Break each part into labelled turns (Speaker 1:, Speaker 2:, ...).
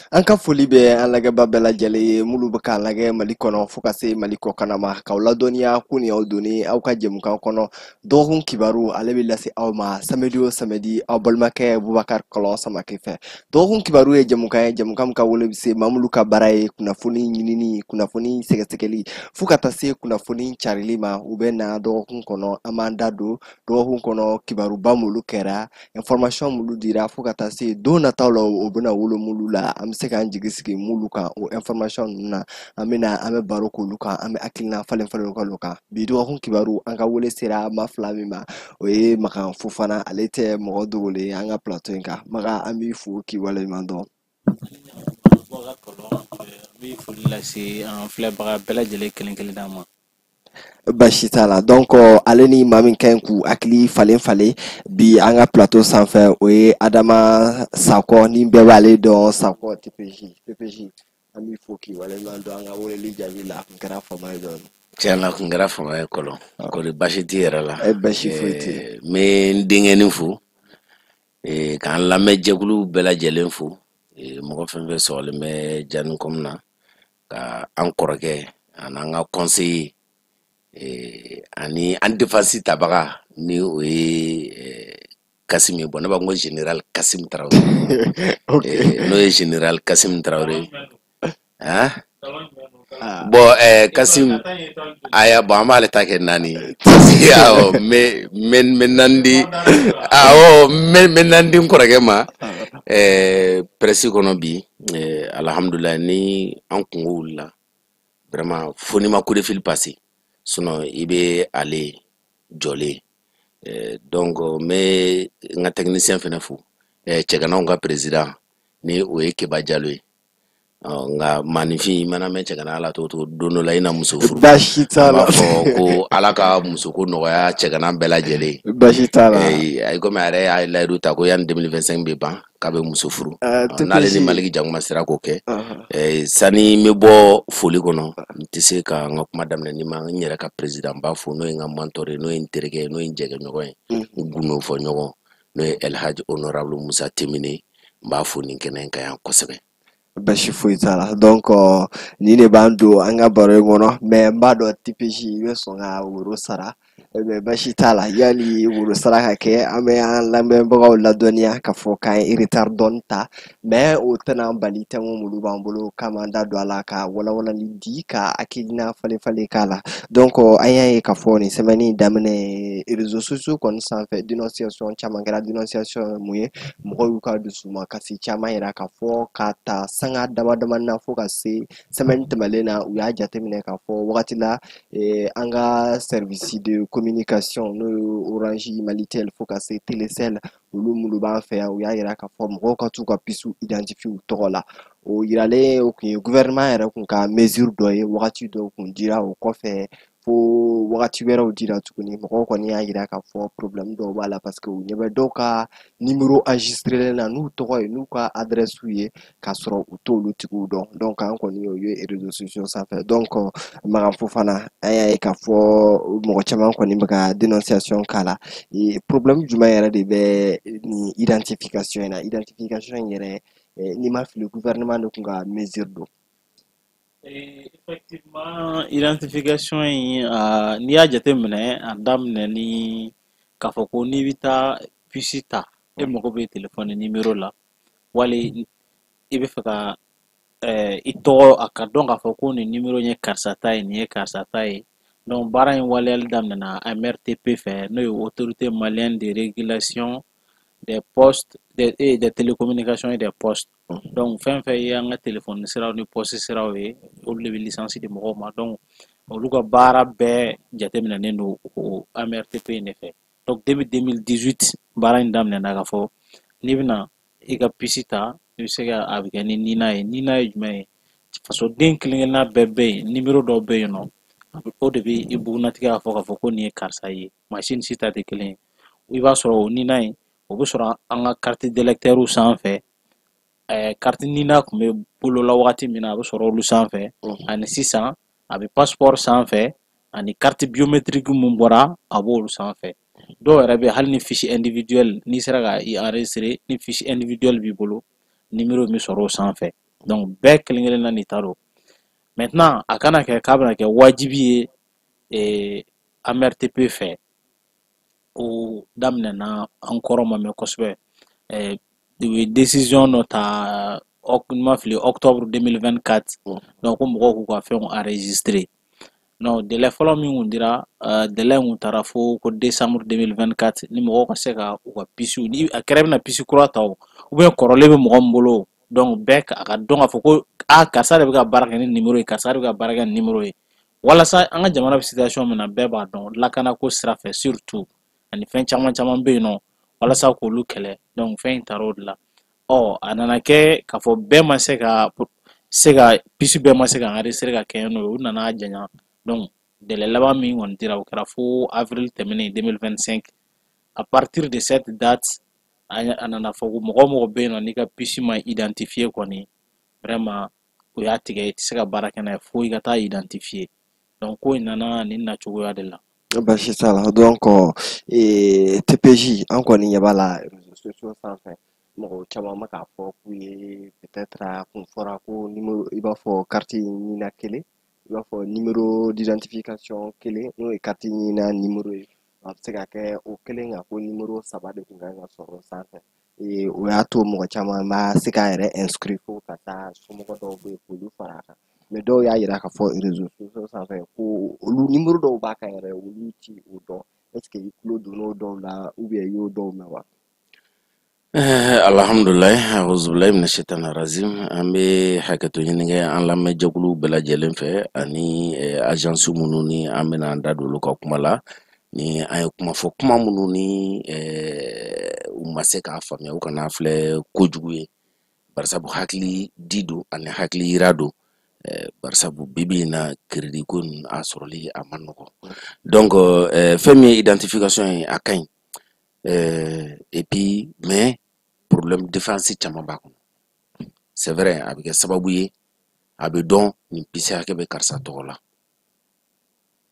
Speaker 1: An ka foli bɛ an lajɛba bɛɛ lajɛlen ye minnu bɛ k'an lajɛ Mali kɔnɔ fo ka se Mali kɔkanna ma, k'aw ladɔnniya ko nin y'aw donnen aw ka jɛmukan kɔnɔ. Dɔgɔkun kibaru, ale bɛ lase aw ma samedi o samedi, aw balimakɛ Bubakari Kɔlɔn Samake fɛ. Dɔgɔkun kibaru ye jɛmukan ye, jɛmukan min ka wele bɛ se maa minnu ka baara ye kunnafoni ɲinini, kunnafoni sɛgɛsɛgɛli, fo ka taa se kunnafoni carili ma. U bɛ na dɔgɔkun kɔnɔ, an b'an da don dɔgɔkun kɔnɔ kibaruba minnu kɛra, information minnu dira, fo ka taa se don nataw la o bɛna wolo minnu la, an bɛ se k'an jigi sigi minnu kan o information ninnu na. An bɛna an bɛ baro k'olu kan, an bɛ hakilina falen falen k'olu kan. Bi dɔgɔkun kibaru, an ka wele sera maa fila min ma, o ye Makan Fofana. Ale tɛ mɔgɔ dogolen ye an ka plateau in kan. Makan, an b'i fo k'i waleɲuman dɔn.
Speaker 2: N bɛ foli lase an filɛbaga bɛɛ lajɛlen kelen kelenna ma.
Speaker 1: Basi t'a la. Donc ale ni maa min ka ɲi k'u hakili falen falen bi an ka plateau sanfɛ, o ye Adama Sakɔ, ni bɛɛ b'ale dɔn Sakɔ TPJ. TPJ, an b'i fo k'i waleɲuman dɔn an ka weleli jaabi la. A kun kɛra fama ye dɔɔnin.
Speaker 3: Tiɲɛ na, kun kɛra fama ye Kɔlɔn. Kɔri, basi t'i yɛrɛ la?
Speaker 1: E, basi foyi tɛ yen.
Speaker 3: N bɛ n denkɛnin fo, k'an lamɛnjɛkulu bɛɛ lajɛlen fo, mɔgɔ fɛn fɛn sɔgɔlen bɛ Janikom na, ka an kɔrɔkɛ ani an ka conseiller, ani an défense tabaga, ni o ye Kasim ye. Bon, ne b'a fɔ ko général Kasim Tarawele, n'o ye général Kasim Tarawele hein. Bon, Kasim aya, bon, an b'ale ta kɛ naani ye. Awɔ, n bɛ naani di, awɔ, n bɛ naani di n kɔrɔkɛ ma presse kɔnɔ bi. Alhamdulilayi, ni an kungo wulila vraiment, fo n'i ma coup de fil passer, sinon i bɛ ale jɔlen. Donc n bɛ n ka technicien fɛnɛ fo, cɛganaw ka président, ni o ye Keba Jalo ye. Nka maaninfin, i mana mɛn cɛgana la cogo cogo, don dɔ la i na muso furu.
Speaker 1: Baasi t'a la.
Speaker 3: An b'a fɔ ko Ala ka musoko nɔgɔya cɛgana bɛɛ lajɛlen.
Speaker 1: Baasi t'a la.
Speaker 3: Ayi, komi a yɛrɛ y'a layidu ta ko yanni 2025 bɛ ban, k'a bɛ muso furu. N'ale ni Maliki Jakuma sera k'o kɛ. Sani n bɛ bɔ foli kɔnɔ, n tɛ se ka n ka kuma daminɛ ni ma n yɛrɛ ka président ba fo, n'o ye n ka mentor ye, n'o ye n terikɛ ye, n'o ye n jɛkɛɲɔgɔn ye, n gundo fɔ ɲɔgɔn, n'o ye El Hadj Honorable Musa Temine. N b'a fo nin kɛnɛ in kan yan kosɛbɛ.
Speaker 1: Basi foyi t'a la. Donc nin de b'an don an ka baro in kɔnɔ, mais n b'a dɔn TPJ, i bɛ sɔn ka woro sara, mais basi t'a la. Yanni woro sara ka kɛ, an bɛ an lamɛnbagaw ladɔnniya k'a fɔ k'an ye retard dɔɔni ta, mais o tɛna an bali thème minnu b'an bolo k'an b'an da don a la, ka walawalali di, ka hakilina falen falen k'a la. Donc an y'a ye k'a fɔ nin semaine daminɛ, réseaux sociaux kɔni sanfɛ, dénonciation caman kɛra. Dénonciation ye mun ye? Mɔgɔw y'u ka dusumakasi caman yira k'a fɔ ka ta sanga dama damani na fo ka se semaine tɛmɛlen na, u y'a jateminɛ k'a fɔ wagati la, an ka service de communication, n'o ye Orange, Malitel, fo ka se Telecel, olu minnu b'an fɛ yan, u y'a yira k'a fɔ mɔgɔw ka t'u ka puce identifier u tɔgɔ la. O yiralen, o kun ye gouvernement yɛrɛ kun ka mesure dɔ ye. Wagati dɔw kun dira, o kɔfɛ fo wagati wɛrɛw dira tuguni. Mɔgɔw kɔni y'a yira k'a fɔ problème dɔw b'a la, parce que u ɲɛ bɛ dɔw ka numéro enregistré na n'u tɔgɔ ye, n'u ka adresse ye, k'a sɔrɔ u t'olu tigiw dɔn. Donc an kɔni y'o ye réseaux sociaux sanfɛ. Donc Makan Fofana, an y'a ye k'a fɔ mɔgɔ caman kɔni bɛ ka dénonciation k'a la. Problème jumɛn yɛrɛ de bɛ nin identification in na? Identification in yɛrɛ, n'i ma fili, gouvernement de kun ka mesure don.
Speaker 2: Effectivement, identification in, n'i y'a jateminɛ, a daminɛ ni k'a fɔ ko n'i bɛ taa puce ta, e mago bɛ téléphone numéro la, wali i bɛ fɛ ka i tɔgɔ a ka dɔn k'a fɔ ko nin numéro ye karisa ta ye, nin ye karisa ta ye. Donc baara in waleyali daminɛna AMRTP fɛ, n'o ye Autorité malienne de régulation des postes et des télécommunications et des postes. Donc fɛn fɛn ye an ka téléphone siraw ni poste siraw ye, olu de bɛ licence di mɔgɔw ma. Donc olu ka baara bɛɛ jateminɛnen don o AMRTP in de fɛ. Donc depuis 2018, baara in daminɛna k'a fɔ n'i bɛna i ka puce ta, i bɛ se ka a bɛ kɛ ni NINA ye. NINA ye jumɛn ye? Fasoden kelen kelenna bɛɛ bɛ yen, numéro dɔw bɛ yen nɔ, o de bɛ i bugunnatigɛ k'a fɔ ko nin ye karisa ye. Maa si ni si ta tɛ kelen ye. I b'a sɔrɔ o NINA in, o bɛ sɔrɔ an ka carte d'électeur sanfɛ. Carte NINA tun bɛ bolo la wagati min na, a bɛ sɔrɔ olu sanfɛ. Ani sisan a bɛ passeport sanfɛ, ani carte biométrique mun bɔra, a b'olu sanfɛ. Dɔw yɛrɛ bɛ, hali ni fiche individuelle, n'i sera ka i enregistrer ni fiche individuelle b'i bolo, numéro bɛ sɔrɔ o sanfɛ. Donc bɛɛ kelen kelenna n'i ta don. Maintenant, a kana kɛ k'a bɛna kɛ wajibi ye AMRTP fɛ. O daminɛna an kɔrɔ ma mɛn kosɛbɛ. U ye décision dɔ ta, n ma fili, octobre 2024. Donc ko mɔgɔw k'u ka fɛnw enregistrer. Non, délai fɔlɔ min kun dira, délai kun taara fo ko décembre 2024, ni mɔgɔw ka se ka u ka puce, ni a kɛra i bɛna puce kura ta o, ou bien kɔrɔlen bɛ mɔgɔ min bolo. Donc bɛɛ a ka dɔn k'a fɔ ko a karisa de bɛ ka baara kɛ ni numéro ye, karisa de bɛ ka baara kɛ ni numéro ye, walasa an ka jamana bɛ situation min na, bɛɛ b'a dɔn, lakanako sira fɛ surtout, ani fɛn caman caman bɛ yen nɔ, walasa k'olu kɛlɛ. Donc fɛn in taara o de la. Ɔ, a nana kɛ k'a fɔ bɛɛ ma se ka puce, bɛɛ ma se ka enregistrer ka kɛ n'o ye. U nana janya. Donc délai laban min kɔni dira, o kɛra fo avril tɛmɛnen 2025. À partir de cette date, a nana fɔ ko mɔgɔ o mɔgɔ bɛ yen nɔ, n'i ka puce ma identifier kɔni, vraiment o y'a tigɛ, i tɛ se ka baara kɛ n'a ye fo i ka taa identifier. Donc ko in nana nin nacogoya de la.
Speaker 1: Baasi t'a la. Donc TPJ, an kɔni ɲɛ b'a la réseaux sociaux sanfɛ, mɔgɔ caman bɛ k'a fɔ k'u ye peut-être a kun fɔra ko numéro, i b'a fɔ carte NINA kelen, i b'a fɔ numéro d'identification kelen, n'o ye carte NINA numéro ye, a bɛ se ka kɛ o kelen kan ko numéro saba de tun kan ka sɔrɔ o sanfɛ. O y'a to mɔgɔ caman b'a se k'a yɛrɛ inscrit fo ka taa somɔgɔ dɔw bɛ yen k'olu fara a kan. Mais dɔw y'a yira k'a fɔ réseaux sociaux sanfɛ ko olu numéro dɔw b'a kan yɛrɛ, olu ti o dɔn. Est ce que i tulo donn'o dɔw la ou bien i y'o dɔw mɛn wa?
Speaker 3: Alhamdulilayi, auzubilayi mina shaitani razim. An bɛ hakɛto ɲini kɛ an lamɛnjɛkulu bɛɛ lajɛlen fɛ, ani agence minnu ni an bɛna an da don olu ka kuma la, ni an ye kuma fɔ, kuma minnu ni u ma se k'a faamuya, u kana filɛ kojugu ye, barisabu hakili di don ani hakili yira don. Barisabu bibi in na, crédit ko ninnu a sɔrɔli a man nɔgɔn. Donc fɛn min ye identification ye, a ka ɲi, et puis mais problème défense caman b'a kɔnɔ. C'est vrai, a bɛ kɛ sababu ye a bɛ dɔn nin puce hakɛ bɛ karisa tɔgɔ la,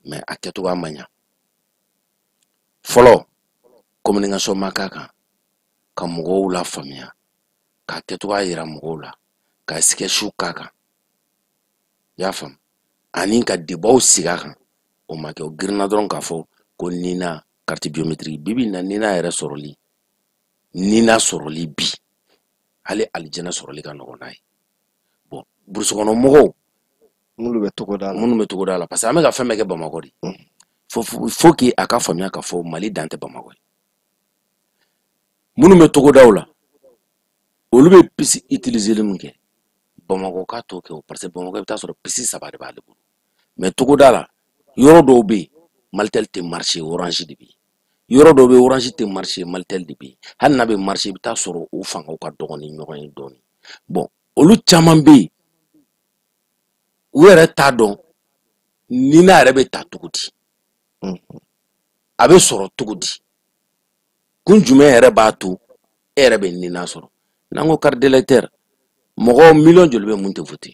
Speaker 3: mais a kɛcogoya man ɲa. Fɔlɔ, communication ma k'a kan ka mɔgɔw la faamuya, k'a kɛcogoya yira mɔgɔw la, ka sketch k'a kan, i y'a faamu, ani ka débatw sigi a kan, o ma kɛ. O girinna dɔrɔn k'a fɔ ko NINA, carte biométrique. Bibi in na, NINA yɛrɛ sɔrɔli, NINA sɔrɔli bi, hali alijinɛ sɔrɔli ka nɔgɔn n'a ye. Bon, brousse kɔnɔ mɔgɔw
Speaker 1: minnu bɛ togoda la,
Speaker 3: minnu bɛ togoda la, parce que an bɛ ka fɛn bɛɛ kɛ Bamakɔ de. Faut que a ka faamuya k'a fɔ Mali dan tɛ Bamakɔ ye. Minnu bɛ togodaw la, olu bɛ puce utiliser min kɛ, Bamakɔ ka t'o kɛ o, parce que Bamakɔ, i bɛ taa sɔrɔ puce saba de b'ale bolo. Mais togoda la, yɔrɔ dɔw bɛ yen, Malitel tɛ marché, Orange de bɛ yen. Yɔrɔ dɔw bɛ yen, Orange tɛ marché, Malitel de bɛ yen. Hali n'a bɛ marché, i bɛ taa sɔrɔ o fangaw ka dɔgɔ ni ɲɔgɔn ye dɔɔnin. Bon, olu caman bɛ yen, u yɛrɛ t'a dɔn NINA yɛrɛ bɛ ta cogo di, a bɛ sɔrɔ cogo di, kun jumɛn yɛrɛ b'a to e yɛrɛ bɛ NINA sɔrɔ. N'an ko carte d'électeur, mɔgɔ miliyɔn joli bɛ mun tɛ voter?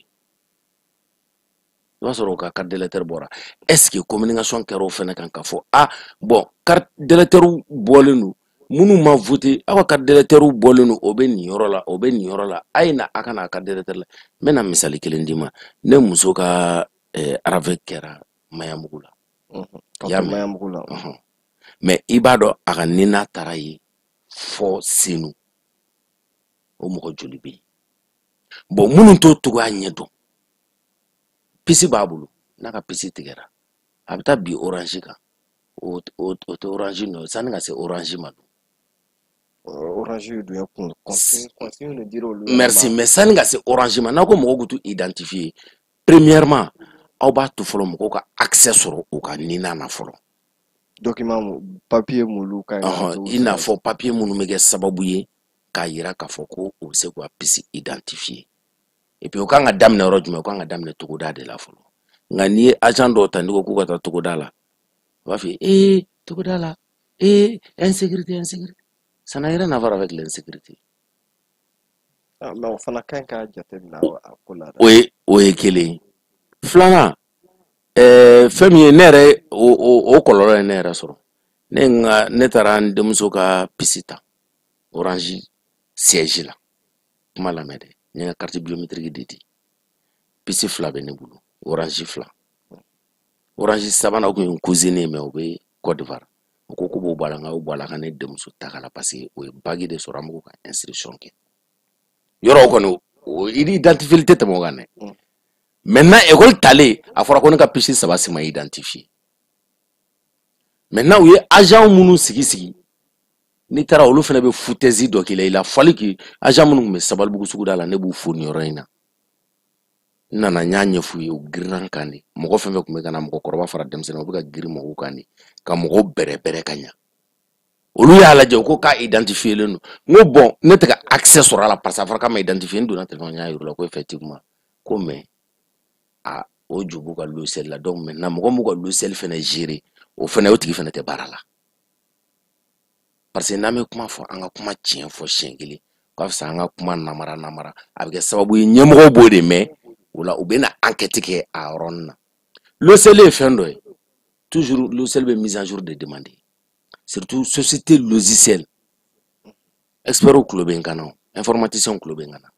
Speaker 3: I b'a sɔrɔ o ka carte d'électeur bɔra. Est ce que communication kɛra o fɛnɛ kan k'a fɔ ah bon, carte d'électeur bɔlen don, minnu ma voter, aw ka carte d'électeur bɔlen don, o bɛ nin yɔrɔ la, o bɛ nin yɔrɔ la, a ye na a ka na a carte d'électeur la. N bɛna misali kelen d'i ma. Ne muso ka RAVEC kɛra Maɲanbugu la.
Speaker 1: Ka to Maɲanbugu la.
Speaker 3: Mais i b'a dɔn, a ka NINA taara yen fɔ Senu. O mɔgɔ joli bɛ yen? Bon, minnu t'o cogoya ɲɛ dɔn, puce b'a bolo, n'a ka puce tigɛra, a bɛ taa bi Orange kan. O tɛ Orange nɔ ye, sanni ka se Orange ma dun.
Speaker 1: Orange dun ye kun consigne de dira olu.
Speaker 3: Merci, mais sanni ka se Orange ma, n'a ko mɔgɔw k'u t'u identifier, premièrement aw b'a to fɔlɔ mɔgɔw ka accès sɔrɔ u ka NINA na fɔlɔ.
Speaker 1: Document, papier m'olu ka
Speaker 3: ɲi, i n'a fɔ papier minnu bɛ kɛ sababu ye k'a yira k'a fɔ ko u bɛ se k'u ka puce identifier. Et puis o kan ka daminɛ yɔrɔ jumɛn? O kan ka daminɛ togoda de la fɔlɔ. Nka n'i ye agent dɔw ta, n'i ko k'u ka taa togoda la, u b'a f'i ye ee togoda la, ee insécurité, insécurité, ça n'a rien à voir avec l'insécurité.
Speaker 1: Ah, mais o fana ka ɲi k'a jateminɛ a ko la dɛ.
Speaker 3: O ye kelen ye. Filanan, fɛn min ye ne yɛrɛ, o kɔlɔlɔ ye ne yɛrɛ sɔrɔ. Ne n ka ne taara n denmuso ka puce ta Orange siège la. Kuma lamɛn dɛ. N ye n ka carte biométrique de di. Puce fila bɛ ne bolo, Orange fila. Orange sabanan o tun ye n cousine ye, mais o bɛ Côte d'Ivoire. O ko k'u b'o bɔ a la, nka o bɔ a la ka ne denmuso ta ka la, parce que o ye bac de sɔrɔ, an b'o ka inscription kɛ. Yɔrɔ o kɔni, o i identifier tɛ tɛmɛ o kan dɛ. Maintenant, école talen, a fɔra ko ne ka puce saba si ma identifier. Maintenant, u ye agent minnu sigi sigi, n'i taara, olu fana bɛ foutaise dɔ k'i la. Il a fallu que agent minnu tun bɛ Sabalibugu suguda la, ne b'u fo nin yɔrɔ in na. N nana, n y'a ɲɛf'u ye, u girinna n kan de. Mɔgɔ fɛn fɛn tun bɛ ka na, mɔgɔkɔrɔba fara denmisɛnnin, u bɛ ka girin mɔgɔw kan de ka mɔgɔw bɛrɛbɛrɛ ka ɲa. Olu y'a lajɛ, u ko k'a identifier len don. N ko bon, ne tɛ ka accès sɔrɔ a la, parce que a fɔra k'a ma identifier. N donna téléphone, n y'a yir'u la ko effectivement ko, mais a o ju b'u ka logiciel la. Donc maintenant, mɔgɔ min b'u ka logiciel fɛnɛ gérer, o fɛnɛ, o tigi fɛnɛ tɛ baara la. Parce que n'an bɛ kuma fɔ, an ka kuma tiɲɛ fɔ siɲɛ kelen o ka fisa an ka kuma namara namara. A bɛ kɛ sababu ye, ɲɛmɔgɔw b'o de mɛn o la, u bɛ na enquête kɛ a yɔrɔnin na. Logiciel ye fɛn dɔ ye, toujours logiciel bɛ mise à jour de demander, surtout société logiciel. Experts tulo bɛ n kan na, informaticiens tulo bɛ n kan na.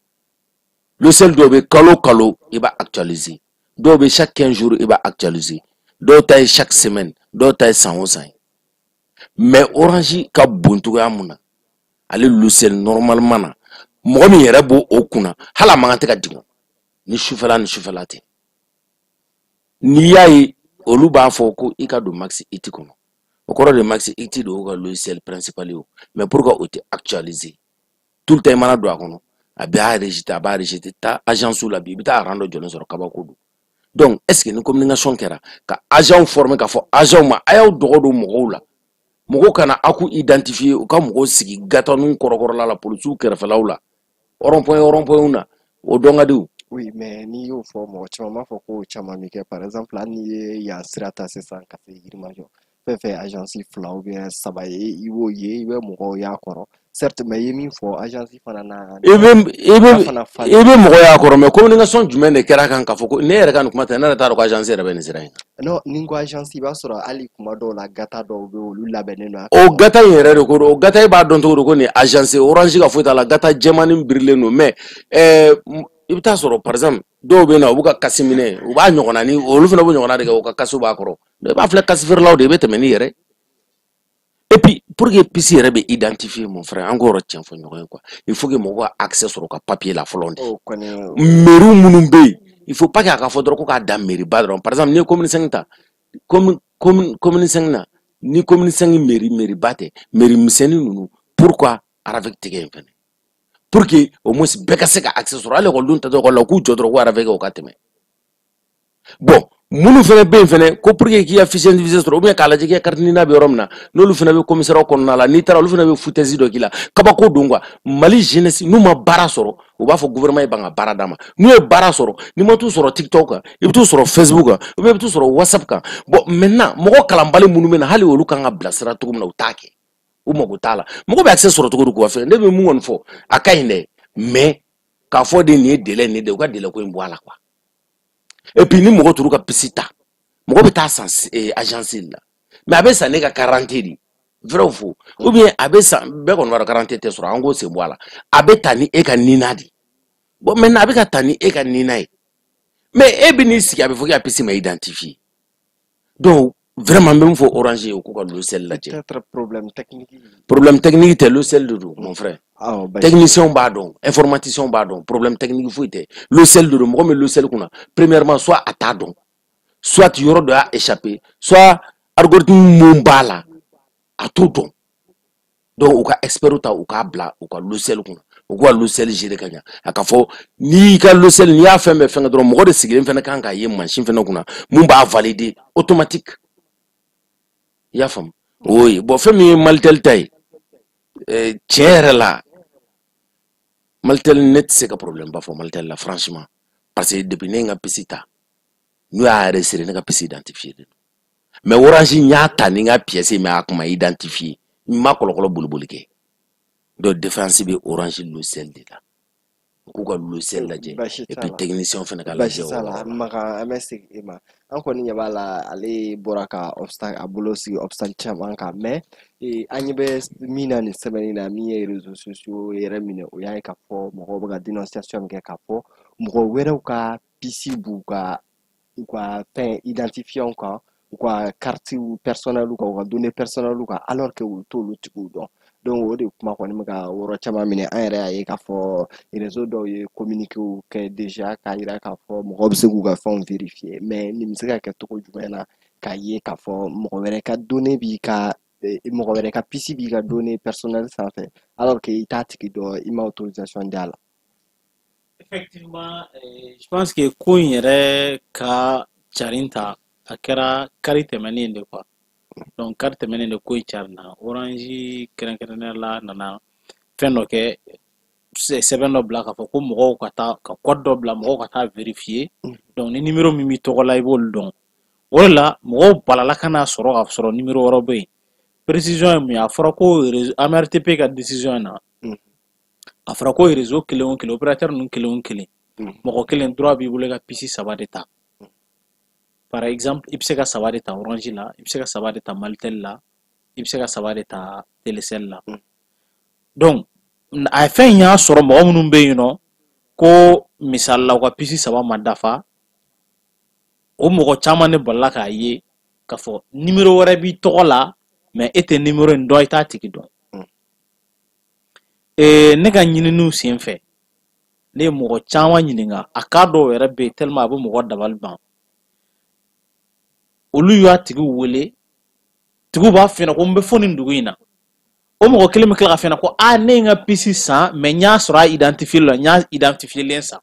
Speaker 3: Logiciel dɔw bɛ kalo kalo i b'a actualiser, dɔw bɛ chaque 15 jours i b'a actualiser, dɔw ta ye chaque semaine, dɔw ta ye san o san ye. Mais Orange ka bon cogoya mun na, ale logiciel normalement na, mɔgɔ min yɛrɛ b'o o kunna, hali a man kan tɛ ka dingɛ ni sufɛla ni sufɛla tɛ. N'i y'a ye, olu b'a fɔ ko i ka don Max IT kɔnɔ, o kɔrɔ de Max IT de y'o ka logiciel principal ye o. Mais pourquoi o tɛ actualiser tout le temps? I mana don a kɔnɔ, a b'a rejeter, a b'a rejeter. Taa agence la bi, i bɛ taa rang dɔ jɔlen sɔrɔ, kabako don. Donc est ce que ni communication kɛra ka agent former, k'a fɔ agent ma a y'aw dɔgɔ don mɔgɔw la, mɔgɔw kana aw k'u identifier, u ka mɔgɔw sigi gataninw kɔrɔkɔrɔla la, polisiw kɛrɛfɛlaw la, rond-point rond-point na, o dɔn ka di o.
Speaker 1: Oui, mais n'i y'o fɔ, mɔgɔ caman b'a fɔ ko caman bɛ kɛ. Par exemple, hali n'i ye yan sira ta sisan ka se Yirimajɔ, fɛn fɛn agence fila ou bien saba ye, i b'o ye, i bɛ mɔgɔw y'a kɔrɔ, certes, mais i ye min fɔ agence fana na.
Speaker 3: I bɛ
Speaker 1: fana
Speaker 3: i bɛ mɔgɔ y'a kɔrɔ, mais communication jumɛn de kɛra kan k'a fɔ ko ne yɛrɛ ka nin kuma tɛ? Ne yɛrɛ t'a dɔn ko agence yɛrɛ bɛ nin sira in kan.
Speaker 1: Non, ni n ko agence, i b'a sɔrɔ hali kuma dɔw la, gata dɔw bɛ yen, olu labɛnnen don a
Speaker 3: O
Speaker 1: kama.
Speaker 3: gata in yɛrɛ de ko don. O gata, e b'a dɔn cogo di ko nin agence Orange ka foyi t'a la? Gata jɛmanin birilen don, mais i bɛ taa sɔrɔ, par exemple, dɔw bɛ na, u b'u ka casse minɛ, u b'a ɲɔgɔnna ni olu fana b'o ɲɔgɔnna de kɛ, u ka casse b'a kɔrɔ. I b'a filɛ, casse feerelaw de, i bɛ tɛmɛ n'i yɛrɛ. Et puis, pour que puce yɛrɛ bɛ identifier, mon frère, an k'o yɔrɔ tiɲɛ fɔ ɲɔgɔn ye quoi, il faut que mɔgɔw ka accès sɔrɔ u ka papier la fɔlɔ de.
Speaker 1: O kɔni.
Speaker 3: Mairie minnu bɛ yen, il faut pas que a ka fɔ dɔrɔn ko k'a dan mairie ba dɔrɔn. Par exemple, n'i ye commune 5 ta, commune 5 na, ni commune 5 mairie ba tɛ, mairie misɛnnin ninnu, pourquoi RAVEC tigɛ yen fɛnɛ? Pour que au moins bɛɛ ka se ka accès sɔrɔ. Hali ekɔlidenw tatɔ ekɔli la, u k'u jɔ dɔrɔn ko RAVEC, o ka tɛmɛ. Bon, minnu fɛnɛ bɛ yen fɛnɛ ko pour que k'i ka fiche individuelle sɔrɔ, ou bien k'a lajɛ k'i ka carte NINA bɛ yɔrɔ min na, n'olu fɛnɛ bɛ commissariat kɔnɔna la, n'i taara, olu fɛnɛ bɛ foutaise dɔ k'i la. Kabako don quoi. Mali jeunesse, n'u ma baara sɔrɔ, u b'a fɔ gouvernement ye ban ka baara d'a ma. N'u ye baara sɔrɔ, n'i ma t'u sɔrɔ TikTok kan, i bɛ t'u sɔrɔ Facebook kan, ou bien i bɛ t'u sɔrɔ WhatsApp kan. Bon, maintenant, mɔgɔ kalanbali minnu bɛ na, hali olu kan ka bilasira cogo min na, u t'a kɛ, u mago t'a la. Mɔgɔ bɛ accès sɔrɔ cogo di k'u ka fɛn? Ne bɛ mun kɔni fɔ, a ka ɲi dɛ, mais k'a fɔ de nin ye délai nin de, u ka délai ko in bɔ a la quoi. Et puis, ni mɔgɔ t'olu ka puce ta, mɔgɔ bɛ taa san agence de la, mais a bɛ san ne ka carte de, vrai ou faux? Ou bien a bɛ san, bɛɛ kɔni b'a dɔn carte tɛ sɔrɔ, an k'o sen bɔ a la, a bɛ ta ni e ka NINA de. Bon, maintenant, a bɛ ka ta ni e ka NINA ye, mais e bɛ n'i sigi, a bɛ fɔ k'i ka puce ma identifier. Donc vraiment, n bɛ min fɔ Orange ye, u k'u ka logiciel lajɛ.
Speaker 1: Peut-être problème technique.
Speaker 3: Problème technique tɛ, logiciel de don, mon frère.
Speaker 1: Awɔ, basi.
Speaker 3: Technicien b'a dɔn, informaticien b'a dɔn, problème technique foyi tɛ, logiciel de don. Mɔgɔ min logiciel kunna, premièrement, soit a t'a dɔn, soit yɔrɔ dɔ y'a échappé, soit algorithme mun b'a la, a t'o dɔn. Donc u ka expert ta, u k'a bila u ka logiciel kunna, u k'u ka logiciel gérer ka ɲa. A ka fɔ n'i y'i ka logiciel, n'i y'a fɛn bɛɛ fɛn kɛ dɔrɔn, mɔgɔ de sigilen fɛnɛ kan k'a ye mansin fɛnɛ kunna mun b'a valider automatique. I y'a faamu? O ye bon. Fɛn min ye Malitel ta ye, tiɲɛ yɛrɛ la, Malitel, ne tɛ se ka problème ba fɔ Malitel la, franchement, parce que depuis ne ye n ka puce ta, n'u y'a enregistré, ne ka puce identifié de don. Mais Orange, n y'a ta ni n ka pièce ye, mais a kun ma identifié, n ma kɔlɔkɔlɔ boliboli kɛ. Donc défaillance bɛ Orange logiciel de la. U k'u ka logiciel lajɛ
Speaker 1: Baasi
Speaker 3: et
Speaker 1: t'a
Speaker 3: puis
Speaker 1: la.
Speaker 3: technicien fana ka
Speaker 1: Baasi
Speaker 3: lajɛ o
Speaker 1: t'a la.
Speaker 3: yɔrɔ la.
Speaker 1: Makan, an bɛ segin e ma. An kɔni ɲɛ b'a la, ale bɔra ka obstacle a bolo sigi obstacle caman kan, mais an ɲɛ bɛ min na nin semaine in na, min ye réseaux sociaux yɛrɛ minɛ, o y'a ye k'a fɔ mɔgɔw bɛ ka dénonciation min kɛ k'a fɔ mɔgɔ wɛrɛw ka puce b'u ka u ka fɛn identifiant kan, u ka carte personnelle kan, u ka données personnelles kan, alors que u t'olu tigiw dɔn. Donc o de kuma kɔni bɛ ka yɔrɔ caman minɛ. An yɛrɛ y'a ye k'a fɔ réseau dɔw ye communiqué kɛ déjà k'a yira k'a fɔ mɔgɔw bɛ se k'u ka fɛnw vérifier, mais nin bɛ se ka kɛ cogo jumɛn na k'a ye k'a fɔ mɔgɔ wɛrɛ ka données b'i ka mɔgɔ wɛrɛ ka puce b'i ka données personnelles sanfɛ, alors que i t'a tigi dɔn, i ma autorisation di a la?
Speaker 2: Effectivement, je pense que ko in yɛrɛ ka carin ta, a kɛra kari tɛmɛnen de quoi. Donc kari tɛmɛnen de ko in carinna. Orange kɛrɛnkɛrɛnnenya la nana fɛn dɔ kɛ, sɛbɛn dɔ bila k'a fɔ ko mɔgɔw ka taa ka code dɔ bila, mɔgɔw ka taa vérifier. Donc ni numéro min b'i tɔgɔ la, i b'olu dɔn. O de la mɔgɔw balala ka n'a sɔrɔ k'a sɔrɔ numéro wɛrɛ bɛ yen. Précision ye mun ye? A fɔra ko AMRTP ka décision na, a fɔra ko réseau kelen o kelen, opérateur ninnu kelen o kelen, mɔgɔ kelen droit b'i bolo i ka puce saba de ta. Par exemple, i bɛ se ka saba de ta Orange la, i bɛ se ka saba de ta Malitel la, i bɛ se ka saba de ta Telecel la. Donc a ye fɛn in y'a sɔrɔ mɔgɔ minnu bɛ yen nɔ ko misali la u ka puce saba ma dafa, o mɔgɔ caman de balila k'a ye k'a fɔ numéro wɛrɛ b'i tɔgɔ la, mais e tɛ numéro in dɔn, i t'a tigi dɔn. Ne ka ɲininiw sen fɛ, ne ye mɔgɔ caman ɲininka, a cas dɔw yɛrɛ bɛ yen tellement a bɛ mɔgɔ dabali ban. Olu y'a tigiw wele, tigiw b'a f'i ɲɛna ko n bɛ fo nin dugu in na. O mɔgɔ kelen bɛ tila k'a f'i ɲɛna ko aa, ne ye n ka puce san, mais n y'a sɔrɔ a identifié la, n y'a identifié san.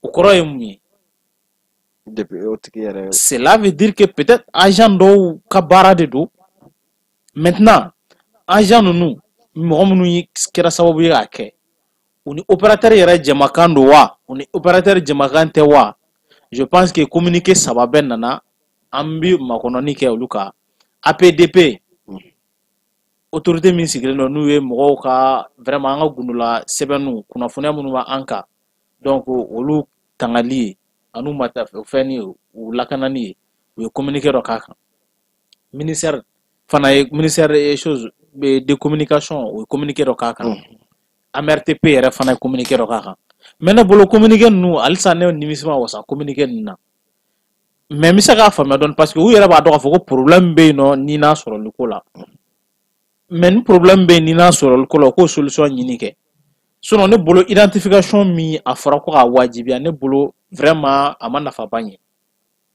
Speaker 2: O kɔrɔ ye mun ye?
Speaker 1: Depuis o tigi yɛrɛ.
Speaker 2: Cela veut dire que peut-être agent dɔw ka baara de don. Maintenant, agent ninnu, mɔgɔ minnu ye kɛra sababu ye k'a kɛ, u ni opérateur yɛrɛ jɛmakan don wa, u ni opérateur jɛmakan tɛ wa? Je pense que communiqué saba bɛɛ nana, an bɛ makɔnɔni kɛ olu kan. APDP, autorité min sigilen don n'u ye mɔgɔw ka vraiment an ka gundola sɛbɛnniw, kunnafoniya minnu b'an kan, donc olu tangali ye an'u fɛn ye, u lakanani ye, u ye communiqué dɔ k'a kan. Ministère fana ye, ministère des choses de communication, o ye communiqué dɔ k'a kan. AMRTP yɛrɛ fana ye communiqué dɔ k'a kan. Mais ne bolo, communiqué ninnu halisa ne nimisi ma wasa communiqué ninnu na, mais n bɛ se k'a faamuya dɔɔni, parce que u yɛrɛ b'a dɔn k'a fɔ ko problème bɛ yen nɔ ni n'a sɔrɔli ko la. Mais ni problème bɛ yen ni n'a sɔrɔli ko la, u k'o solution ɲini kɛ. Sinon ne bolo, identification min a fɔra ko k'a wajibiya, ne bolo vraiment a ma nafaba ɲɛ,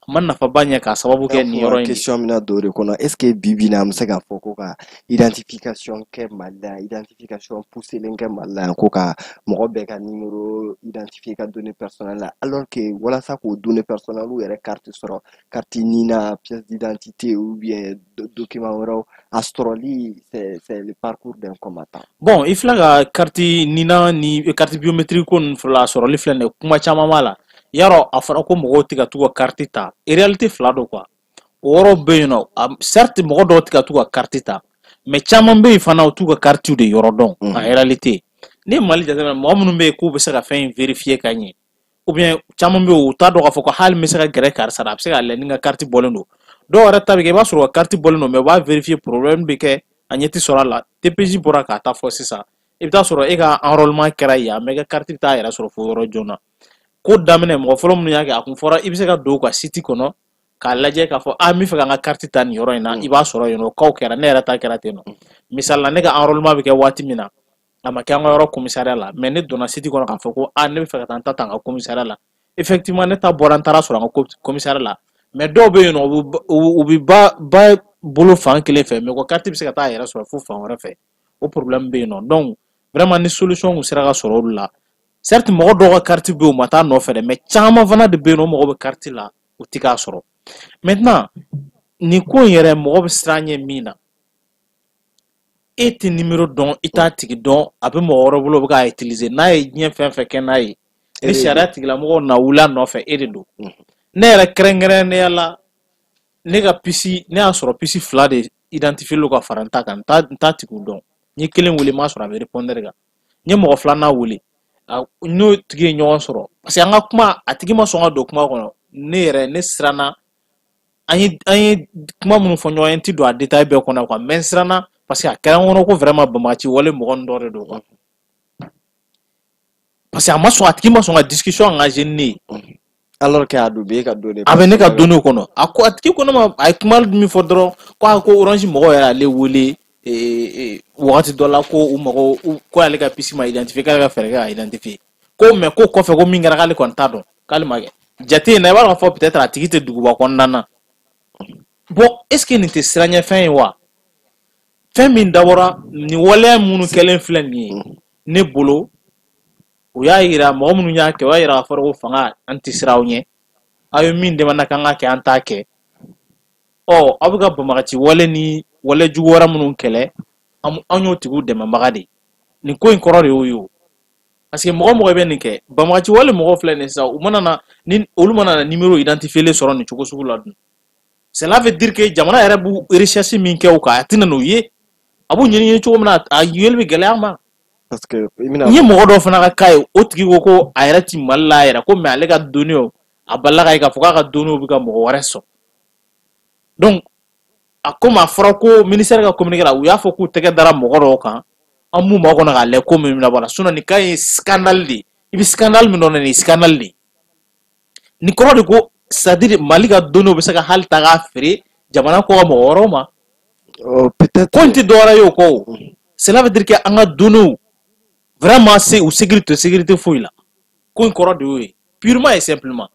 Speaker 2: a ma nafaba ɲɛ k'a sababu kɛ nin yɔrɔ in de.
Speaker 1: Question bɛna don o de kɔnɔ: est ce que bi bi in na an bɛ se k'a fɔ ko ka identification kɛ Mali la, identification poussée kɛ Mali la yan, ko ka mɔgɔ bɛɛ ka numéro identifier ka données personnelles la, alors que walasa k'o données personnelles yɛrɛ carte sɔrɔ, carte NINA, pièce d'identité ou bien document wɛrɛw, a sɔrɔli c'est le parcours d'un combattant?
Speaker 2: Bon, i filɛ ka carte NINA ni carte biométrique ko ninnu fila sɔrɔli filɛ nin ye, kuma caman b'a la. Yarɔ, a fɔra ko mɔgɔw tɛ ka t'u ka carte ta, réalité fila don quoi. O yɔrɔ bɛ yen nɔ, certes mɔgɔ dɔw tɛ ka t'u ka carte ta, mais caman bɛ yen fana, u t'u ka carte de yɔrɔ dɔn. En réalité, ni ye Mali jateminɛ, mɔgɔ minnu bɛ yen k'u bɛ se ka fɛn in vérifier ka ɲɛ, ou bien caman bɛ yen, u t'a dɔn k'a fɔ ko hali n bɛ se ka gɛrɛ karisa la, a bɛ se k'a lajɛ ni n ka carte bɔlen don. Dɔw yɛrɛ ta bɛ kɛ, i b'a sɔrɔ u ka carte bɔlen don, mais u b'a vérifier, problème bɛ kɛ, a ɲɛ tɛ sɔrɔ a la. TPJ bɔra k'a ta fɔ sisan, i bɛ taa sɔrɔ e ka enrôlement kɛra yan, mais i ka carte bɛ taa yɛrɛ sɔrɔ fo yɔrɔ joona. Ko daminɛ, mɔgɔ fɔlɔ minnu y'a kɛ, a kun fɔra i bɛ se ka don u ka site kɔnɔ k'a lajɛ k'a fɔ a n bɛ fɛ ka n ka carte ta nin yɔrɔ in na, i b'a sɔrɔ yen nɔ. O kaw kɛra, ne yɛrɛ ta kɛra ten nɔ. Misali la, ne ka enrôlement bɛ kɛ waati min na, a ma kɛ an ka yɔrɔ commissariat la, mais ne donna site kɔnɔ k'a fɔ ko a ne bɛ fɛ ka taa n ta ta an ka commissariat la. Effectivement, ne ta bɔra, n taara sɔrɔ an ka commissariat la. Mais dɔw bɛ yen nɔ, u bɛ ba bolo fan kelen fɛ, mais u ka carte bɛ se ka taa a yɛrɛ sɔrɔ fo fan wɛrɛ fɛ. O problème bɛ yen nɔ. Donc vraiment, ni solution kun sera ka sɔrɔ olu la. Certes, mɔgɔ dɔw ka carte bɛ yen, u ma taa nɔfɛ dɛ, mais caman fana de bɛ yen nɔ, o mɔgɔ bɛ carte la, u tɛ k'a sɔrɔ. Maintenant, nin ko in yɛrɛ, mɔgɔ bɛ siran ɲɛ min na, e tɛ numéro dɔn, i t'a tigi dɔn, a bɛ mɔgɔ wɛrɛ bolo, o bɛ k'a utiliser n'a ye, diɲɛ fɛn fɛn kɛ n'a ye, ni sariya tigilamɔgɔw na wuli a nɔfɛ, e de don. Ne yɛrɛ kɛrɛnkɛrɛnnenya la, ne ka puce, ne y'a sɔrɔ puce fila de identifié ka fara n ta kan. N t'a tigiw dɔn. N ye kelen wele, n m'a sɔrɔ a bɛ répondeur kan. N ye mɔgɔ filanan wele, N'o tigi ye ɲɔgɔn sɔrɔ, parce que an ka kuma, a tigi ma sɔn ka don kuma kɔnɔ. Ne yɛrɛ, ne siranna. An ye kuma minnu fɔ ɲɔgɔn ye, n ti don a détail bɛɛ kɔnɔ quoi, mais n siranna parce que a kɛra n kɔnɔ ko vraiment banbagaci wale mɔgɔ ninnu dɔ de don quoi, parce que a ma sɔn, a tigi ma sɔn ka discussion engager ni ne ye.
Speaker 1: Alors que a dun b'e ka données.
Speaker 2: A bɛ ne ka données kɔnɔ. A ko, a tigi ko ne ma, a ye kuma min fɔ dɔrɔn, ko a ko Orange mɔgɔw yɛrɛ y'ale wele wagati dɔ la, ko u mago ko ale ka puce ma identifier, k'ale ka fɛɛrɛ kɛ ka identifier ko, mais ko kɔfɛ ko min kɛra, k'ale kɔni t'a dɔn, k'ale ma kɛ jate in na. I b'a dɔn k'a fɔ peut-être a tigi tɛ duguba kɔnɔna na. Bon, est ce que nin tɛ siranɲɛfɛn ye wa? Fɛn min dabɔra nin waleya minnu kɛlen filɛ nin ye, ne bolo, o y'a yira mɔgɔ minnu y'a kɛ, o y'a yira k'a fɔ ko fanga, an tɛ siran aw ɲɛ, aw ye min demande k'an ka kɛ, an t'a kɛ. Ɔ, aw bɛ ka banbagaci wale ni wale jugu wɛrɛ minnu kɛlɛ, an y'o tigiw dɛmɛbaga de ye. Nin ko in kɔrɔ de y'o ye o, parce que mɔgɔ mɔgɔ bɛ nin kɛ, banbagaci wale mɔgɔw filɛ nin ye sisan, u mana na ni olu mana na numéro identifier sɔrɔ nin cogo sugu la dun, cela veut dire que jamana yɛrɛ b'u recherche min kɛ o kan, a tɛna n'o ye. A b'u ɲini ɲini cogo min na, a yeli bɛ gɛlɛya ma.
Speaker 1: Parce que i bɛna
Speaker 2: N ye mɔgɔ dɔw fana ka cas ye, o tigi ko ko a yɛrɛ ti Mali la yɛrɛ ko, mais ale ka données, a balila ka ye k'a fɔ k'a ka données bɛ ka mɔgɔ wɛrɛ sɔn. Donc a komi a fɔra ko ministère ka communiqué la, u y'a fɔ k'u tɛgɛ dara mɔgɔ dɔw kan, an b'u makɔnɔ k'a lajɛ ko min bɛna bɔ a la. Sinon nin cas ye scandale de ye. I bɛ scandale min dɔn, nin ye scandale de ye. Nin kɔrɔ de ko, c'est à dire, Mali ka données bɛ se ka hali ta k'a feere jamana kɔ ka mɔgɔ wɛrɛw ma.
Speaker 1: Oh, peut-être.
Speaker 2: Ko in tɛ dɔwɛrɛ ye o kɔ o. Cela veut dire que an ka données vraiment se u sécurité, sécurité foyi la. Ko in kɔrɔ de y'o ye purement et simplement.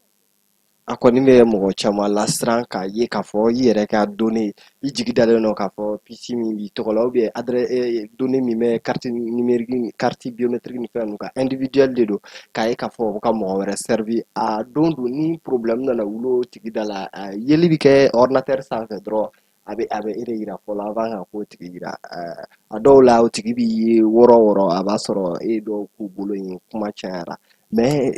Speaker 1: A kɔni bɛ mɔgɔ caman lasiran k'a ye k'a fɔ i yɛrɛ ka données, i jigi dalen don k'a fɔ puce min b'i tɔgɔ la ou bien adresse données min bɛ carte numérique, carte biométrique ni fɛn ninnu kan, individuel de don, k'a ye k'a fɔ o bɛ ka mɔgɔ wɛrɛ servi. A don dun, ni problème nana wuli o tigi da la, a yeli bɛ kɛ ordinateur sanfɛ dɔrɔn, a bɛ e de yira fɔlɔ avant ka k'o tigi yira. A dɔw la, o tigi b'i ye wɔɔrɔ wɔɔrɔ, a b'a sɔrɔ e dɔw k'u bolo yen, kuma cayara. Mais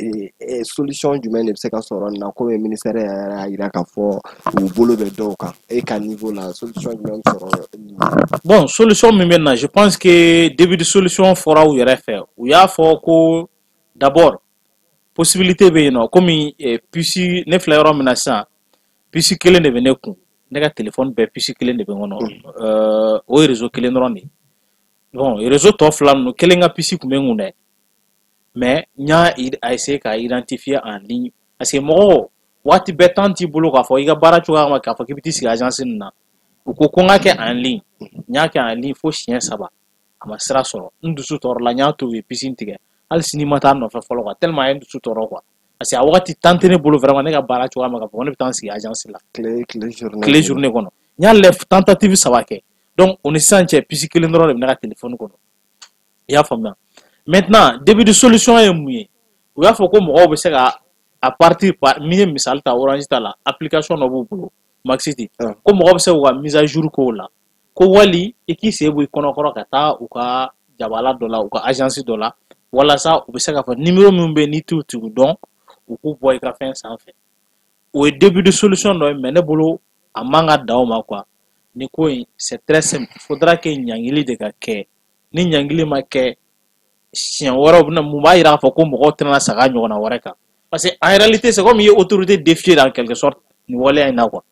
Speaker 1: solution jumɛn de bɛ se ka sɔrɔ nin na, komi ministère yɛrɛ y'a yira k'a fɔ u bolo bɛ dɔw kan? E ka niveau la, solution jumɛn bɛ sɔrɔ nin na?
Speaker 2: Bon, solution min bɛ na, je pense que début de solution fɔra u yɛrɛ fɛ. U y'a fɔ ko d'abord possibilité bɛ yen nɔ, komi puce, ne filɛ yɔrɔ min na sisan, puce kelen de bɛ ne kun, ne ka téléphone bɛɛ puce kelen de bɛ n kɔnɔ. O ye réseau kelen dɔrɔn de ye. Bon, réseau tɔ fila ninnu, kelen ka puce tun bɛ n kun dɛ, mais n y'a essayé k'a identifier en ligne, parce que mɔgɔw waati bɛɛ temps t'i bolo k'a fɔ i ka baara cogoya kama k'a fɔ k'i bɛ t'i sigi agence nin na. U ko ko n ka kɛ en ligne, n y'a kɛ en ligne fo siɲɛ 3, a ma sira sɔrɔ. N dusu tɔɔrɔ la, n y'a to u ye puce in tigɛ. Hali sini ma taa nɔfɛ fɔlɔ quoi, tellement a ye n dusu tɔɔrɔ quoi, parce que a wagati temps tɛ ne bolo vraiment, ne ka baara cogoya ma k'a fɔ ko ne bɛ taa n sigi agence la.
Speaker 1: Tile journée.
Speaker 2: Tile journée kɔnɔ, n y'a lɛ tentative 3 kɛ. Donc o ni sisan cɛ, puce kelen dɔrɔn de bɛ ne ka téléphone kɔnɔ, i y'a faamuya? Maintenant, début de solution ye mun ye? U y'a fɔ ko mɔgɔw bɛ se ka à partir par min ye, misali ta Orange ta la, application dɔ b'u bolo, Maxiti, ko mɔgɔ bɛ se k'u ka mise à jour k'o la, ko wali i k'i sen bɔ i kɔnɔkɔrɔ ka taa u ka jabala dɔ la, u ka agence dɔ la, walasa u bɛ se k'a fɔ numéro min bɛ yen n'i t'u tigiw dɔn, u k'u bɔ i ka fɛn sanfɛ. O ye début de solution dɔ ye, mais ne bolo, a man ka dan o ma quoi. Nin ko in, c'est très simple, il faudra que ɲangili de ka kɛ. Ni ɲangili ma kɛ, siɲɛ wɛrɛ u bɛna mun b'a yira k'a fɔ ko mɔgɔw tɛna saga ɲɔgɔnna wɛrɛ kan, parce que en réalité, c'est comme i ye autorité défier en quelque sorte nin waleya in na quoi.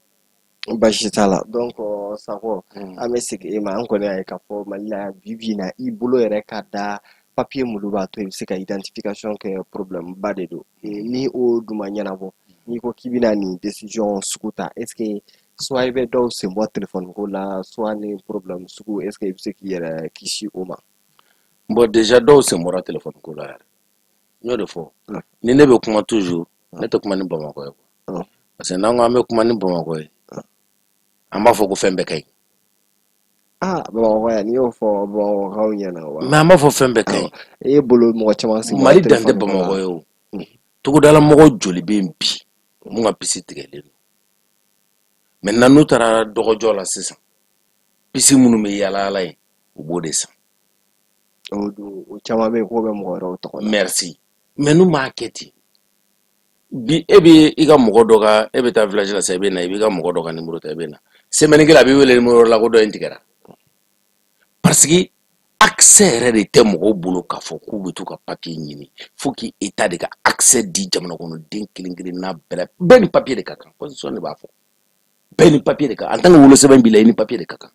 Speaker 1: Baasi t'a la. Donc Sakɔ, an bɛ segin e ma. An kɔni y'a ye k'a fɔ Mali la bi bi in na, i bolo yɛrɛ ka da papier minnu b'a to i bɛ se ka identification kɛ, problème ba de don. Ni o dun ma ɲɛnabɔ, n'i ko k'i bɛna nin décision sugu ta, est ce que soit i bɛ dɔw sen bɔ téléphone ko la, soit ni problème sugu, est ce que i bɛ se k'i yɛrɛ kisi o ma?
Speaker 3: Bon, déjà dɔw sen bɔra téléphone ko la yɛrɛ, n y'o de fɔ. Ni ne bɛ kuma toujours, ne tɛ kuma ni Bamakɔ ye quoi, parce que n'an ko an bɛ kuma ni Bamakɔ ye, an b'a fɔ ko fɛn bɛɛ ka ɲi.
Speaker 1: Ah, Bamakɔ yan, n'i y'o fɔ Bamakɔkaw ɲɛna wa?
Speaker 3: Mais an b'a fɔ fɛn bɛɛ ka ɲi.
Speaker 1: E bolo, mɔgɔ caman sen bɔra
Speaker 3: Mali dan tɛ
Speaker 1: téléphone ko la.
Speaker 3: Bamakɔ ye o. Togodala mɔgɔw joli bɛ yen bi mun ka puce tigɛlen don? Maintenant, n'u taara dɔgɔjɔ la sisan, puce minnu bɛ yaala yaala yen, u b'o de san.
Speaker 1: O dun, o caman bɛ yen k'o bɛ mɔgɔ wɛrɛw tɔgɔ la.
Speaker 3: Merci. Mais n'u m'a kɛ ten bi, e bɛ i ka mɔgɔ dɔ ka, e bɛ taa village la sisan, i bɛ na, i b'i ka mɔgɔ dɔ ka numéro ta, i bɛ na semaine kelen, a b'i wele numéro la ko dɔ in tigɛra, parce que Accès yɛrɛ de tɛ mɔgɔw bolo k'a fɔ k'u bɛ t'u ka papier ɲini. Faut que État de ka accès di jamana kɔnɔden kelen kelenna bɛɛ la. Bɛɛ ni papier de ka kan, constitution de b'a fɔ. Bɛɛ ni papier de ka kan. En tant que wolosɛbɛn b'i la, i ni papier de ka kan.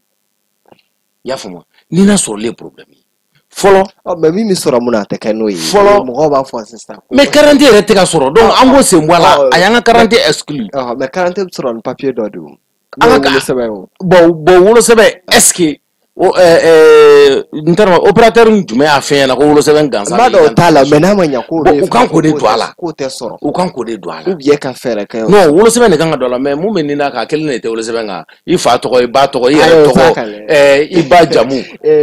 Speaker 3: I y'a faamu? Ni n'a sɔrɔlen ye problème ye fɔlɔ.
Speaker 1: Mais min bɛ sɔrɔ mun na, a tɛ kɛ n'o ye.
Speaker 3: Fɔlɔ.
Speaker 1: Mɔgɔw b'a fɔ sisan.
Speaker 3: Mais carte yɛrɛ tɛ ka sɔrɔ, donc an k'o sen bɔ a la. A y'an ka carte exclu.
Speaker 1: Mais carte bɛ sɔrɔ ni papier dɔ de o.
Speaker 3: An ka
Speaker 1: wolosɛbɛn o.
Speaker 3: Bon, wolosɛbɛn, est ce que o n t'a dɔn opérateur jumɛn y'a fɛn ɲɛna ko wolosɛbɛn gansan.
Speaker 1: N b'a dɔn o t'a la, mais n'a ma ɲɛ k'o
Speaker 3: Bon, u kan k'o de don a la.
Speaker 1: K'o tɛ sɔrɔ.
Speaker 3: U kan k'o de don a la.
Speaker 1: Ou bien ka fɛɛrɛ kɛ.
Speaker 3: Non, wolosɛbɛn de kan ka don a la, mais mun bɛ nin na k'a kelen de tɛ wolosɛbɛn kan? I fa tɔgɔ, i ba tɔgɔ, i yɛrɛ tɔgɔ, i ba jamu.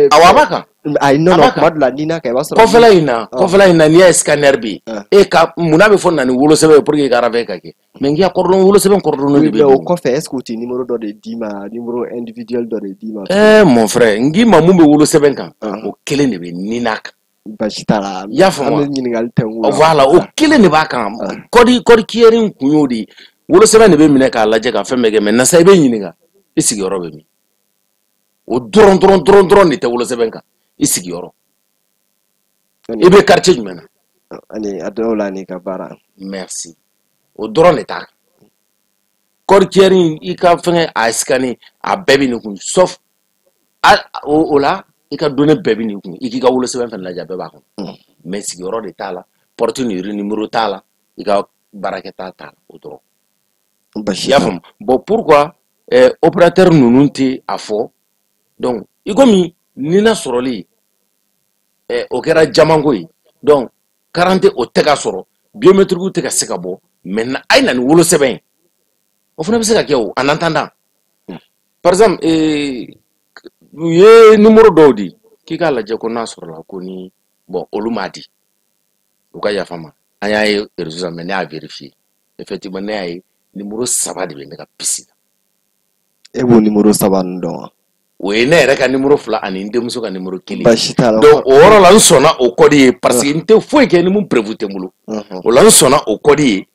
Speaker 3: Awɔ, a b'a kan.
Speaker 1: Ayi, non non, kuma dɔ la ni n'a kɛ, i b'a sɔrɔ.
Speaker 3: Kɔfɛla in na, n'i y'a ye scanner bɛ yen, e ka munna bɛ fɔ na ni wolosɛbɛn ye pour que i ka rappel ka kɛ? Mais n k'i ka cordon, wolosɛbɛn cordon de bɛ.
Speaker 1: Mais o kɔfɛ, est ce que u tɛ numéro dɔ de d'i ma, numéro individuel dɔ de d'i ma?
Speaker 3: Mon frère, n k'i ma mun bɛ wolosɛbɛn kan, o kelen de bɛ NINA kan.
Speaker 1: Basi t'a la.
Speaker 3: I y'a faamu?
Speaker 1: An bɛ ɲininkali tɛ n kun.
Speaker 3: Voilà, o kelen de b'a kan. Code QR in kun y'o de ye. Wolosɛbɛn de bɛ minɛ k'a lajɛ ka fɛn bɛɛ kɛ, mais nasa i bɛ ɲininka i sigiyɔrɔ bɛ min. O dɔrɔn dɔrɔn dɔrɔn dɔrɔn de tɛ wolosɛbɛn kan. I sigiyɔrɔ, i bɛ quartier jumɛn na?
Speaker 1: Ani a dɔw la n'i ka baara.
Speaker 3: Merci, o dɔrɔn de t'a kan. Code QR in, i ka fɛngɛ a scanner, a bɛɛ bɛ nin kun, sauf o la i ka données bɛɛ bɛ nin kun. I k'i ka wolosɛbɛn fɛnɛ lajɛ, a bɛɛ b'a kɔnɔ, mais sigiyɔrɔ de t'a la, porte ni numéro t'a la, i ka baarakɛta t'a la, o dɔrɔn. I y'a faamu? Bon, pourquoi opérateur ninnu tɛ a fɔ? Donc i komi NINA sɔrɔli, o kɛra jamanko ye, donc carte o tɛ ka sɔrɔ, biométrique tɛ ka se ka bɔ. Maintenant, a ye na ni wolosɛbɛn ye, o fana bɛ se ka kɛ o. En attendant, par exemple, u ye numéro dɔw di k'i k'a lajɛ ko n'a sɔrɔla ko ni, bon, olu m'a di, u ka yafa ma. An y'a ye réseau sanfɛ, mais ne y'a vérifier, effectivement, ne y'a ye numéro 3 de bɛ ne ka puce la.
Speaker 1: E b'o numéro 3 ninnu dɔn wa?
Speaker 3: O ye ne yɛrɛ ka numéro 2 ani n denmuso ka numéro 1.
Speaker 1: Baasi t'a la.
Speaker 3: Donc o yɔrɔ la, n sɔnna o code ye, parce que n tɛ foyi kɛ ni mun preuve tɛ n bolo. O la, n sɔnna o code ye.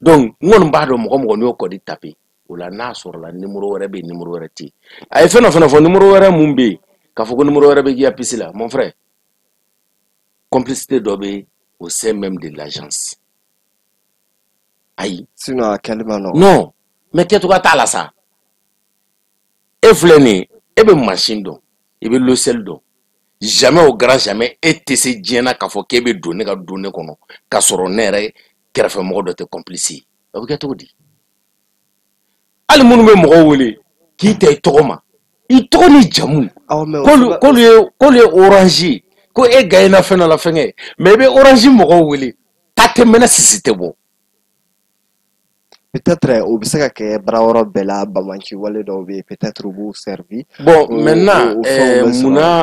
Speaker 3: Donc n kɔni b'a dɔn mɔgɔ mɔgɔ n'i y'o code taper o la, n'a sɔrɔla numéro wɛrɛ bɛ yen, numéro wɛrɛ tɛ yen. A ye fɛn dɔ fana fɔ, numéro wɛrɛ mun bɛ yen, k'a fɔ ko numéro wɛrɛ bɛ k'i ka puce la. Mon frère, complicité dɔ bɛ au sein même de l'agence. Ayi.
Speaker 1: Sinon a kɛli ma nɔgɔn.
Speaker 3: Non, mais kɛcogoya t'a la sa. E filɛ nin ye, e bɛ machine dɔn, i bɛ logiciel dɔn. Jamais au grand jamais, e tɛ se diɲɛ na k'a fɔ k'e bɛ don ne ka don ne kɔnɔ k'a sɔrɔ ne yɛrɛ kɛrɛfɛmɔgɔ dɔ tɛ complice ye. O bɛ kɛ cogo di? Hali minnu bɛ mɔgɔw wele k'i ta i tɔgɔ ma, i tɔgɔ ni jamu, k'olu ye Orange ye, ko e gagné na fɛn dɔ la fɛnkɛ, mais i bɛ Orange mɔgɔw wele, ta tɛ mɛnɛ, sisi tɛ bɔ.
Speaker 1: Peut-être o bɛ se ka kɛ baara yɔrɔ bɛɛ la, banbaanci wale dɔw bɛ yen, peut-être u b'u servi.
Speaker 3: Bon, maintenant,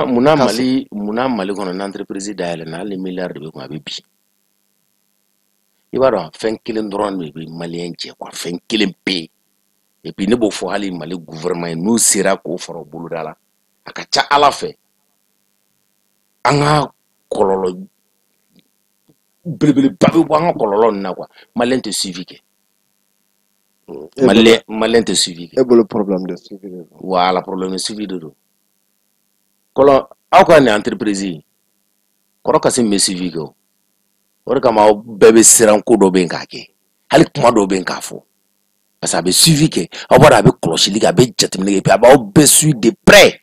Speaker 3: munna Mali kɔnɔ, n'entreprise dayɛlɛ na, hali miliyari de bɛ kun, a bɛ bin. I b'a dɔn, fɛn kelen dɔrɔn de bɛ maliyɛn jɛ quoi, fɛn kelen pe yen. Et puis ne b'o fɔ hali Mali gouvernement ye, n'u sera k'o fara u boloda la, a ka ca Ala fɛ, an ka kɔlɔlɔ belebeleba bɛ bɔ an ka kɔlɔlɔ ninnu na quoi. Maliyɛn tɛ suivi kɛ. Maliyɛn tɛ suivi kɛ.
Speaker 1: E bolo, problème de suivi de don.
Speaker 3: Voilà, problème de suivi de don. Kɔlɔ, aw ka nin entreprise in kɔrɔ kasi bɛ suivi kɛ o. O de kama aw bɛɛ bɛ siran ko dɔ bɛ yen k'a kɛ, hali kuma dɔw bɛ yen k'a fɔ, parce que a bɛ suivi kɛ. Aw b'a dɔn, a bɛ kɔlɔsili kɛ, a bɛ jateminɛ kɛ, puis a b'aw bɛɛ suivi de près.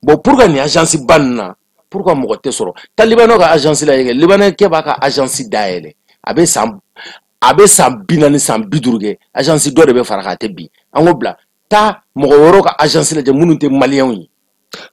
Speaker 3: Bon, pour que nin agence ba ninnu na, pourquoi mɔgɔ tɛ sɔrɔ? Taa Libanais ka agence la kɛ, Libanais kɛ b'a ka agence dayɛlɛ, a bɛ san 40, san 50 kɛ, agence dɔ de bɛ fara kan, a tɛ bin. An ko bila, taa mɔgɔ wɛrɛw ka agence lajɛ minnu tɛ maliyɛnw ye.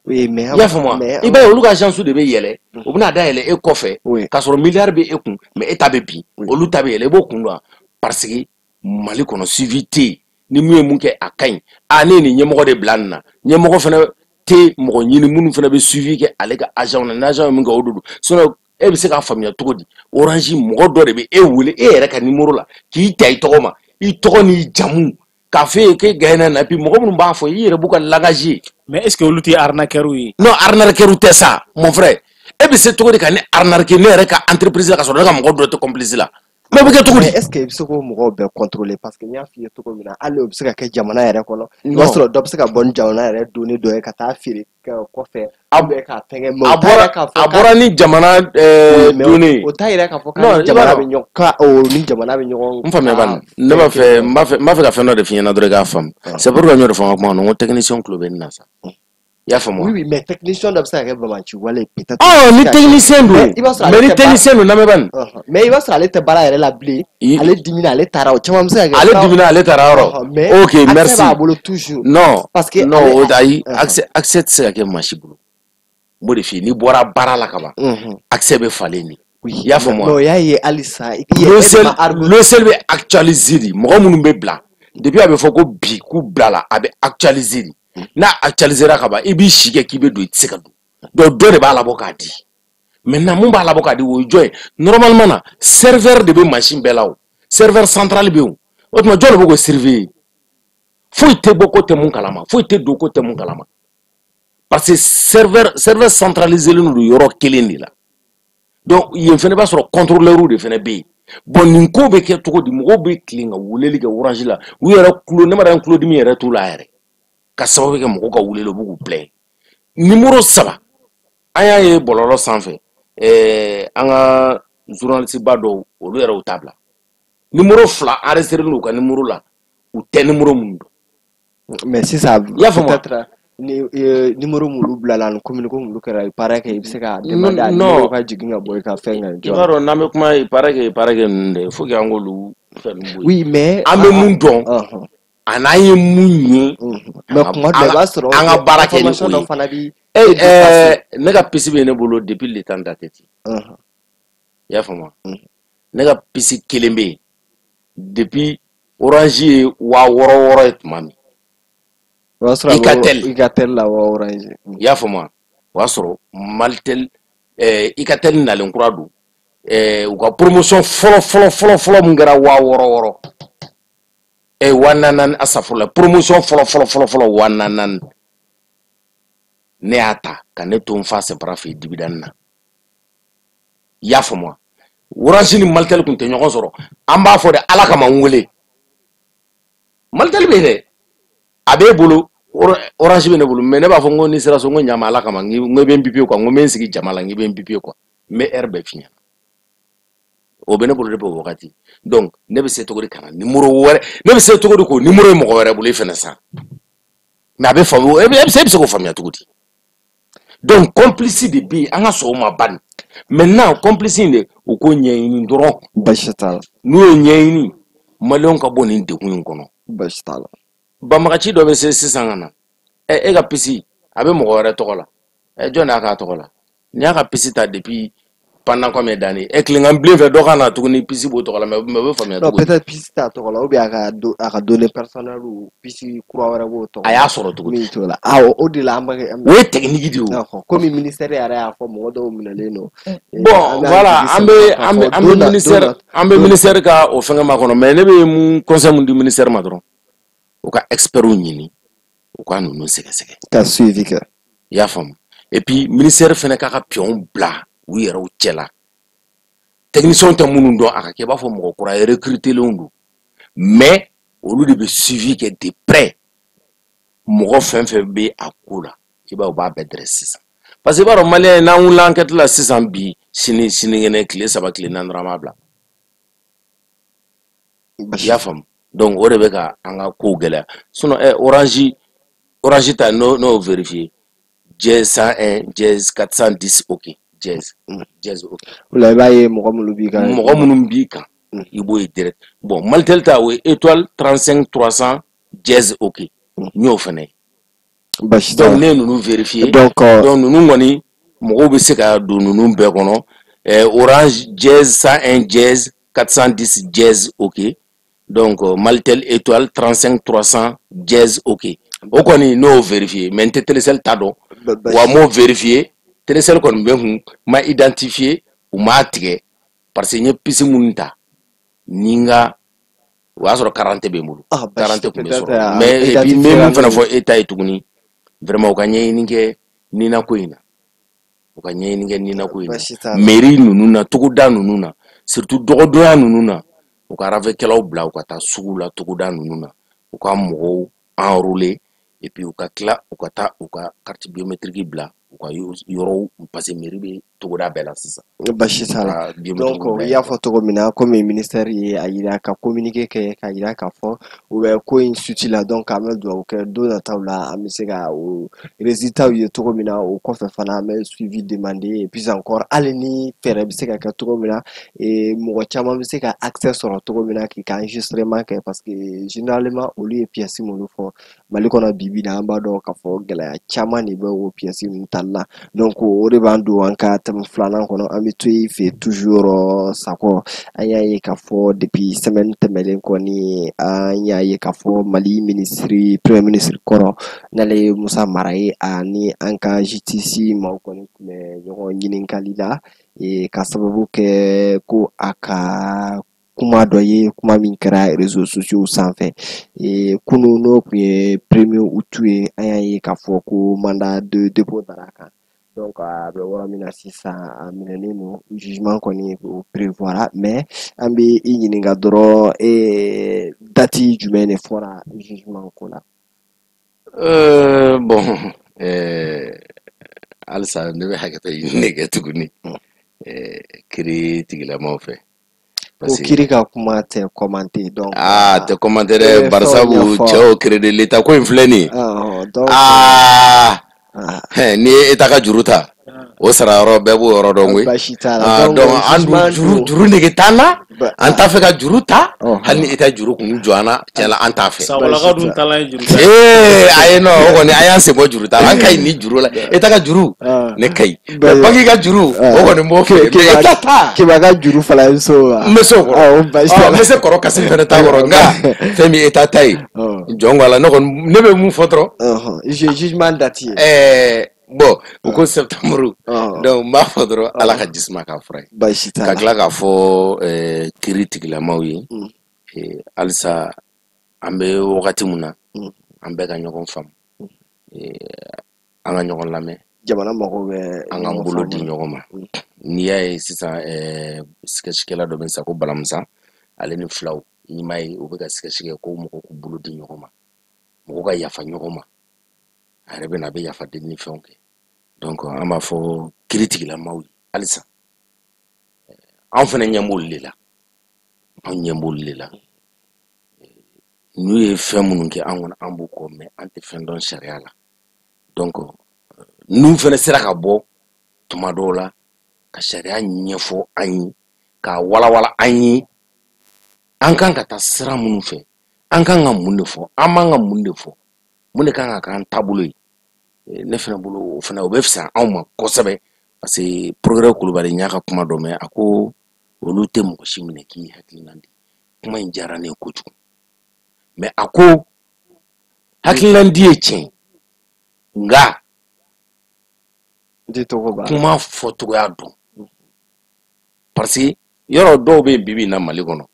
Speaker 1: Oui, mais
Speaker 3: I y'a faamu wa? I b'a ye, olu ka agence de bɛ yɛlɛ, u bɛna dayɛlɛ e kɔfɛ, k'a sɔrɔ miliyari bɛ e kun, mais e ta bɛ bin, olu ta bɛ yɛlɛ. I b'o kun dɔn, parce que Mali kɔnɔ suivi tɛ yen. Ni mun ye mun kɛ, a ka ɲi. A ne ye nin ɲɛmɔgɔ de bila nin na, ɲɛmɔgɔ fana tɛ mɔgɔ ɲini minnu fana bɛ suivi kɛ ale ka agent na. Ni agent ye mun kɛ, o de don. Sinon e bɛ se k'a faamuya cogo di? Orange mɔgɔ dɔ de bɛ e wele e yɛrɛ ka numéro la k'i ta i tɔgɔ ma, i tɔgɔ n'i jamu, k'a f'e ye k'e gagné na, et puis mɔgɔ minnu b'a fɔ, i yɛrɛ b'u ka langage ye.
Speaker 2: Mais est ce que olu tɛ arnaqueur ye?
Speaker 3: Non, arnaqueur tɛ sa, mon frère. E bɛ se cogo di ka ne arnaquer ne yɛrɛ ka entreprise la, ka sɔrɔ ne ka mɔgɔ dɔ tɛ complice la? Mais o bɛ kɛ cogo di?
Speaker 1: Mais est-ce que i bɛ se k'o mɔgɔw bɛɛ contrôler? Parce que n y'a f'i ye cogo min na, hali o bɛ se ka kɛ jamana yɛrɛ kɔnɔ, i b'a sɔrɔ dɔ bɛ se ka bɔ ni jamana yɛrɛ donni dɔ ye ka taa feere kɔfɛ, ou bien k'a fɛngɛ, mais o t'a yira k'a fɔ
Speaker 3: a bɔra ni jamana donni.
Speaker 1: O t'a yira k'a fɔ k'a ni jamana bɛ ɲɔgɔn ka o ni jamana bɛ ɲɔgɔn.
Speaker 3: N faamuya bani, ne b'a fɛ n b'a fɛ ka fɛn dɔ de f'i ɲɛna dɔrɔn i k'a faamu. C'est pourquoi n y'o de fɔ n ka kuma kɔnɔ, n ko technicien tulo bɛ nin na sa. I y'a faamu wa?
Speaker 1: Oui, oui, mais technicien dɔ bɛ se ka kɛ banbaanci wale peut-être.
Speaker 3: Ɔ, ni technicien don, mais ni technicien don, lamɛn bani.
Speaker 1: Mais i b'a sɔrɔ ale tɛ baara yɛrɛ la bilen. Ale dimina, ale taara, o caman bɛ se ka kɛ.
Speaker 3: Ale dimina, ale taara yɔrɔ.
Speaker 1: Mais
Speaker 3: ok, merci.
Speaker 1: Accès b'a bolo toujours.
Speaker 3: Non,
Speaker 1: parce que
Speaker 3: non, o ayi, accès tɛ se ka kɛ maa si bolo. N b'o de f'i ye, n'i bɔra baara la ka ban, accès bɛ falen de. I y'a faamu wa?
Speaker 1: Mais o y'a ye halisa.
Speaker 3: Logiciel bɛ actualiser de, mɔgɔ minnu bɛ bila, depuis a bɛ fɔ ko bi k'u bilala, a bɛ actualiser de. N'a actualisera ka ban, i b'i si kɛ k'i bɛ don, i tɛ se ka don. Donc dɔ de b'a labɔ k'a di. Maintenant mun b'a labɔ k'a di, o ye jɔn ye? Normalement na, serveur de bɛ machine bɛɛ la o. Serveur central bɛ yen o. O tuma jɔn de bɛ k'o surveiller? Foyi tɛ bɔ ko tɛ mun kalama, foyi tɛ don ko tɛ mun kalama. Parce que serveur centralisé don yɔrɔ kelen de la. Donc yen fɛnɛ b'a sɔrɔ contrôleur de fɛnɛ bɛ yen. Bon, nin ko bɛ kɛ cogo di? Mɔgɔw bɛ tilen ka weleli kɛ Orange la. U yɛrɛ kulo, ne ma dɔn tulodimi yɛrɛ t'u la yɛrɛ. Ka sababu kɛ mɔgɔw ka weleli, u b'u k'u plaindre. Numéro 3, an y'a ye bɔlɔlɔ sanfɛ, an ka journaliste ba dɔw, olu yɛrɛ u t'a bila. Numéro 2 enregistré n'u ka numéro la, u tɛ numéro mun dɔn.
Speaker 1: Mais sisan,
Speaker 3: i y'a faamu wa?
Speaker 1: Peut-être ni numéro minnu bilala ni communiqué minnu kɛra, il paraît que i bɛ se ka demander a numéro ka jigin ka bɔ i ka fɛn kan.
Speaker 3: I b'a dɔn n'an bɛ kuma il paraît que ninnu de, il faut que an k'olu fɛn ninnu bɔ yen.
Speaker 1: Oui, mais
Speaker 3: an bɛ mun dɔn, a n'an ye mun ye.
Speaker 1: Mais kuma dɔ i b'a sɔrɔ
Speaker 3: an ka baara kɛ ni
Speaker 1: information
Speaker 3: o
Speaker 1: dɔ
Speaker 3: ye.
Speaker 1: fana bi.
Speaker 3: Ne ka puce bɛ ne bolo depuis le temps d'ATT. I y'a faamu wa? Ne ka puce kelen bɛ yen depuis Orange ye 6000 ye tuma min.
Speaker 1: O y'a sɔrɔ
Speaker 3: Icatel.
Speaker 1: Icatel la wa Orange.
Speaker 3: I y'a faamu wa? O y'a sɔrɔ Malitel, Icatel nalen kura don. U ka promotion fɔlɔ fɔlɔ fɔlɔ fɔlɔ mun kɛra 6000. 4000 asafurula, promotion fɔlɔ fɔlɔ fɔlɔ fɔlɔ 4000. Ne y'a ta ka ne to n fa sɛnpara fɛ yen dibidani na. I y'a faamu wa? Orange ni Malitel tun tɛ ɲɔgɔn sɔrɔ. An b'a fɔ de Ala kama n wele. Malitel bɛ yen dɛ. A b'e bolo, Orange bɛ ne bolo, mais ne b'a fɔ n ko n'i sera so, n ko ɲama Ala kama, n ko i bɛ n bipe quoi, n ko n bɛ n sigi jama la, n k'i bɛ n bipe quoi. N bɛ heure bɛɛ f'i ɲɛna. O bɛ ne bolo depuis o wagati. Donc ne bɛ se cogo di ka na numéro wɛrɛ, ne bɛ se cogo di k'o numéro ye mɔgɔ wɛrɛ bolo e fɛnɛ sa. Mais a bɛ faamu, e bɛ se k'o faamuya cogo di? Donc complice de bɛ yen, an ka sɔn o ma bani. Maintenant complice in de, u k'o ɲɛɲini dɔrɔn.
Speaker 1: Basi t'a la.
Speaker 3: N'u y'o ɲɛɲini, maliyɛnw ka bɔ nin degun in kɔnɔ.
Speaker 1: Basi t'a la.
Speaker 3: Banbagaci dɔ bɛ se sisan ka na. E ka puce a bɛ mɔgɔ wɛrɛ tɔgɔ la. Jɔn de y'a k'a tɔgɔ la? N'i y'a ka puce ta depuis pendant combien d'années? Tilenkan bilen fɛ dɔ ka na tuguni puce b'o tɔgɔ la, mais o bɛ faamuya
Speaker 1: Non,
Speaker 3: cogo di?
Speaker 1: peut-être puce t'a tɔgɔ la, ou bien a ka données personnelles puce kura wɛrɛ b'o tɔgɔ la.
Speaker 3: A y'a sɔrɔ cogo di?
Speaker 1: Min t'o la. Awɔ, o de la an b'a kɛ.
Speaker 3: O ye technique de ye o.
Speaker 1: D'accord. Komi ministère yɛrɛ y'a fɔ mɔgɔ dɔw minɛlen don.
Speaker 3: Bon, voilà, an bɛ ministère ka o fɛngɛ ma kɔnɔ, mais ne bɛ mun conseil mun di ministère ma dɔrɔn, u ka experts ɲini, u ka ninnu sɛgɛsɛgɛ.
Speaker 1: Ka suivi kɛ.
Speaker 3: I y'a faamu. Et puis ministère fɛnɛ k'a ka pion bila u yɛrɛw cɛ la. Technicien tɛ minnu dɔn, a ka kɛ i b'a fɔ mɔgɔ kura ye recrutelenw don, mais olu de bɛ suivi kɛ de près. Mɔgɔ fɛn fɛn bɛ a ko la, i b'a ye u b'a bɛɛ dresser sisan. Parce que i b'a dɔn maliyɛn n'an wulila enquête la sisan bi, sini sinikɛnɛ tile 3 tile 4 dɔrɔn an b'a bila. I y'a faamu. Donc o de bɛ ka an ka kow gɛlɛya. Sinon Orange ta n'o vérifier. Dièse 101, dièse 410, ok. Dièse, dièse, ok.
Speaker 1: O la i b'a ye mɔgɔ minnu b'i kan.
Speaker 3: Mɔgɔ minnu b'i kan, i b'o ye direct. Bon, Malitel ta o ye étoile 35 300, dièse, ok. N y'o fɛnɛ ye.
Speaker 1: Basi t'a la.
Speaker 3: Donc ne ye ninnu vérifier.
Speaker 1: Donc,
Speaker 3: donc ninnu kɔni mɔgɔw bɛ se ka don ninnu bɛɛ kɔnɔ. Orange dièse 101 dièse 410 dièse, ok. Donc Malitel étoile 35 300 dièse, ok. O kɔni n'o vérifier, mais n tɛ Telecel ta dɔn. Wa n m'o vérifier. Telecel kɔni bɛ kun ma identifier, u m'a tigɛ parce que n ye puce minnu ta ni n ka o y'a sɔrɔ 40 bɛ n bolo.
Speaker 1: Ah, basi
Speaker 3: 40 tun bɛ
Speaker 1: peut-être
Speaker 3: sɔrɔ.
Speaker 1: a
Speaker 3: Mais et puis n bɛ
Speaker 1: identifier
Speaker 3: mun fana
Speaker 1: n'o
Speaker 3: fɔ État ye tuguni, vraiment u ka ɲɛɲini kɛ Nina ko in na. U ka ɲɛɲini kɛ Nina ko in na.
Speaker 1: Basi t'a la.
Speaker 3: Mairie ninnu na, togoda ninnu na, Surtout dɔgɔdonya ninnu na, u ka rafekɛlaw bila u ka taa sugu la, togoda ninnu na, u ka mɔgɔw enrôler, et puis u ka tila u ka taa u ka carte biométrique bila u ka yɔrɔw, parce que mairie bɛ togoda bɛɛ la sisan.
Speaker 1: Basi t'a la. Donc i y'a fɔ cogo min na, komi ministère ye a yira ka communiqué kɛ k'a yira k'a fɔ u bɛ ko in suite la, donc an bɛ dugawu kɛ don nataw la an bɛ se ka o résultat ye cogo min na. O kɔfɛ fana, an bɛ suivi demander, et puis encore, hali ni fɛɛrɛ bɛ se ka kɛ cogo min na, mɔgɔ caman bɛ se ka accès sɔrɔ cogo min na k'i ka enregistrement kɛ, parce que généralement olu ye pièce minnu fɔ Mali kɔnɔ bi bi in na, an b'a dɔn k'a fɔ gɛlɛya caman de bɛ o pièce ninnu tali la. Donc o de b'an don an ka thème filanan kɔnɔ. An bɛ to i fɛ toujours, Sakɔ. An y'a ye k'a fɔ depuis semaine tɛmɛnen kɔni, an y'a ye k'a fɔ Mali ministre, premier ministre kɔrɔ, n'ale ye Musa Mara ye, ani an ka justice maaw kɔni tun bɛ ɲɔgɔn ɲininkali la, ka sababu kɛ ko a ka kuma dɔ ye, kuma min kɛra réseaux sociaux sanfɛ kunun, n'o tun ye premier août ye. An y'a ye k'a fɔ ko mandat de dépôt dara a kan. Donc a bɛ yɔrɔ min na sisan, a minɛnen don, jugement kɔni o prévoira. Mais an bɛ i ɲininka dɔrɔn, date jumɛn de fɔra jugement ko la?
Speaker 3: Bon, halisa ne bɛ hakɛto ɲini kɛ tuguni kiiri tigilamaw fɛ.
Speaker 1: Ko kiiri ka kuma tɛ commenter, donc.
Speaker 3: Aa, tɛ commenter dɛ, barisabu cɛw, crédit l'État ko in filɛ nin ye. Aa, n'i ye État ka juru ta, o sara yɔrɔ bɛɛ b'o yɔrɔ dɔn koyi.
Speaker 1: Baasi t'a la.
Speaker 3: Donc an dun, juru nege t'an na, an t'a fɛ ka juru ta. Hali ni État juru kun jɔ an na, tiɲɛ la, an t'a fɛ.
Speaker 2: Sakolakaw dun taalan ye juru ta.
Speaker 3: Ee, ayi, non, o kɔni, a y'an sen bɔ juru ta la. An ka ɲi ni juru la. État ka juru, ne ka ɲi, mais banque ka juru, o kɔni n b'o fɛ, mais État ta.
Speaker 1: Keba ka juru fana, i bɛ se o ma?
Speaker 3: N bɛ se o kɔrɔ, n bɛ se kɔrɔ kasi fɛnɛ ta kɔrɔ, nka fɛn min État ta ye, jɔn ko a la, ne kɔni, ne bɛ mun fɔ dɔrɔn.
Speaker 1: Jugement date ye.
Speaker 3: Bon, u ko septembre, donc n b'a fɔ dɔrɔn, Ala ka jisuma k'a fura ye.
Speaker 1: Baasi t'a la.
Speaker 3: Ka tila k'a fɔ kiiri tigilamaw ye, halisa an bɛ wagati mun na, an bɛɛ ka ɲɔgɔn faamu, an ka ɲɔgɔn lamɛn.
Speaker 1: Jamana mago bɛ.
Speaker 3: An k'an bolo di ɲɔgɔn ma. N'i y'a ye sisan, sketchkɛla dɔ bɛ sisan ko Balamusa, ale ni filaw, n'i m'a ye u bɛ ka sketch kɛ ko mɔgɔw k'u bolo di ɲɔgɔn ma, mɔgɔw ka yafa ɲɔgɔn ma, a yɛrɛ bɛ na, a bɛ yafa deli ni fɛnw kɛ. Donc an b'a fɔ kiiri tigilamaw ye, halisa anw fana ɲɛ b'olu de la, anw ɲɛ b'olu de la. N'u ye fɛn minnu kɛ, an kɔni, an b'u kɔ, mais an tɛ fɛn dɔn sariya la. Donc n'u fana sera ka bɔ tuma dɔw la ka sariya ɲɛfɔ an ye, k'a walawala an ye, an kan ka taa sira minnu fɛ, an kan ka mun de fɔ, an man ka mun de fɔ, mun de kan ka k'an taabolo ye, ne fana bolo, o fana, o bɛ fisaya anw ma kosɛbɛ. Parce que procureur Kulubali, n y'a ka kuma dɔ mɛn, a ko olu tɛ mɔgɔ si minɛ k'i hakilina di. Kuma in diyara ne ye kojugu, mais a ko hakilina di ye tiɲɛ, nka kuma fɔcogoya dɔn, parce que yɔrɔ dɔw bɛ yen bi bi in na Mali kɔnɔ,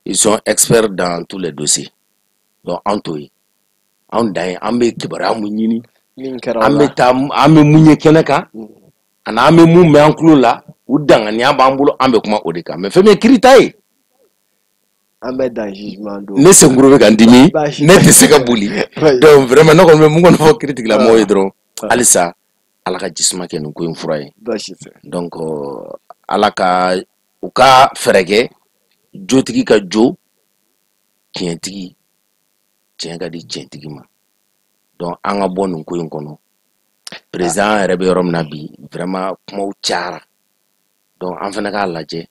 Speaker 3: ils sont experts dans tous les dossiers. Donc an t'o ye, anw dan ye an bɛ kibaruya mun ɲini, an bɛ taa, an bɛ mun ye kɛnɛ kan, ani an bɛ mun mɛn an tulo la, u danganiya b'an bolo, an bɛ kuma o de kan. Mais fɛn min ye kiiri ta ye,
Speaker 1: an bɛ dan jugement don.
Speaker 3: Ne senkuru bɛ ka n dimi, ne tɛ se ka boli. Donc vraiment, ne kɔni bɛ mun kɔni fɔ kiiri tigilamɔgɔw ye dɔrɔn, halisa Ala ka jisuma kɛ nin ko in fura ye. Donc Ala ka u ka fɛɛrɛ kɛ, jotigi ka jo, tiɲɛtigi, tiɲɛ ka di tiɲɛtigi ma. Donc an ka bɔ nin ko in kɔnɔ. Président yɛrɛ bɛ yɔrɔ min na bi, vraiment, kumaw cayara. Donc an fana k'a lajɛ,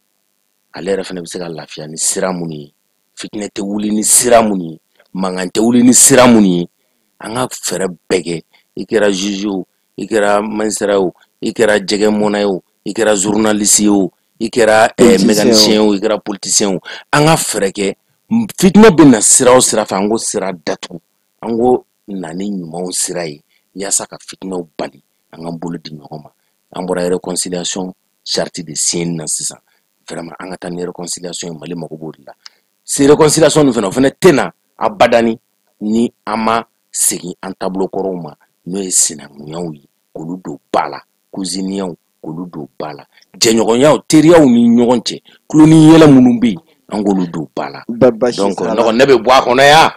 Speaker 3: ale yɛrɛ fana bɛ se ka lafiya ni sira minnu ye, fitinɛ tɛ wuli ni sira minnu ye, mankan tɛ wuli ni sira minnu ye, an ka fɛɛrɛ bɛɛ kɛ. I kɛra juge o, i kɛra magistrat o, i kɛra jɛgɛmɔnna ye o, i kɛra journaliste ye o, i kɛra mécanicien o, i kɛra politicien o, an ka fɛɛrɛ kɛ, fitinɛ bɛ na sira o sira fɛ, an k'o sira datugu, an k'o na ni ɲumanw sira ye, yaasa ka fitinɛw bali. An k'an bolo di ɲɔgɔn ma. An bɔra réconciliation charte de signé na sisan, vraiment, an ka taa ni réconciliation ye. Mali mago b'o de la. Se réconciliation nin fana, o fana tɛ na abadani ni an ma segin an taabolo kɔrɔw ma, n'o ye sinankunyaw ye, k'olu don ba la, cousiniyaw. K'olu don ba la, jɛɲɔgɔnyaw, teriyaw ni ɲɔgɔn cɛ, tulo ni yɛlɛ minnu bɛ yen, an k'olu don ba la. Donc ne bɛ bɔ a kɔnɔ yan,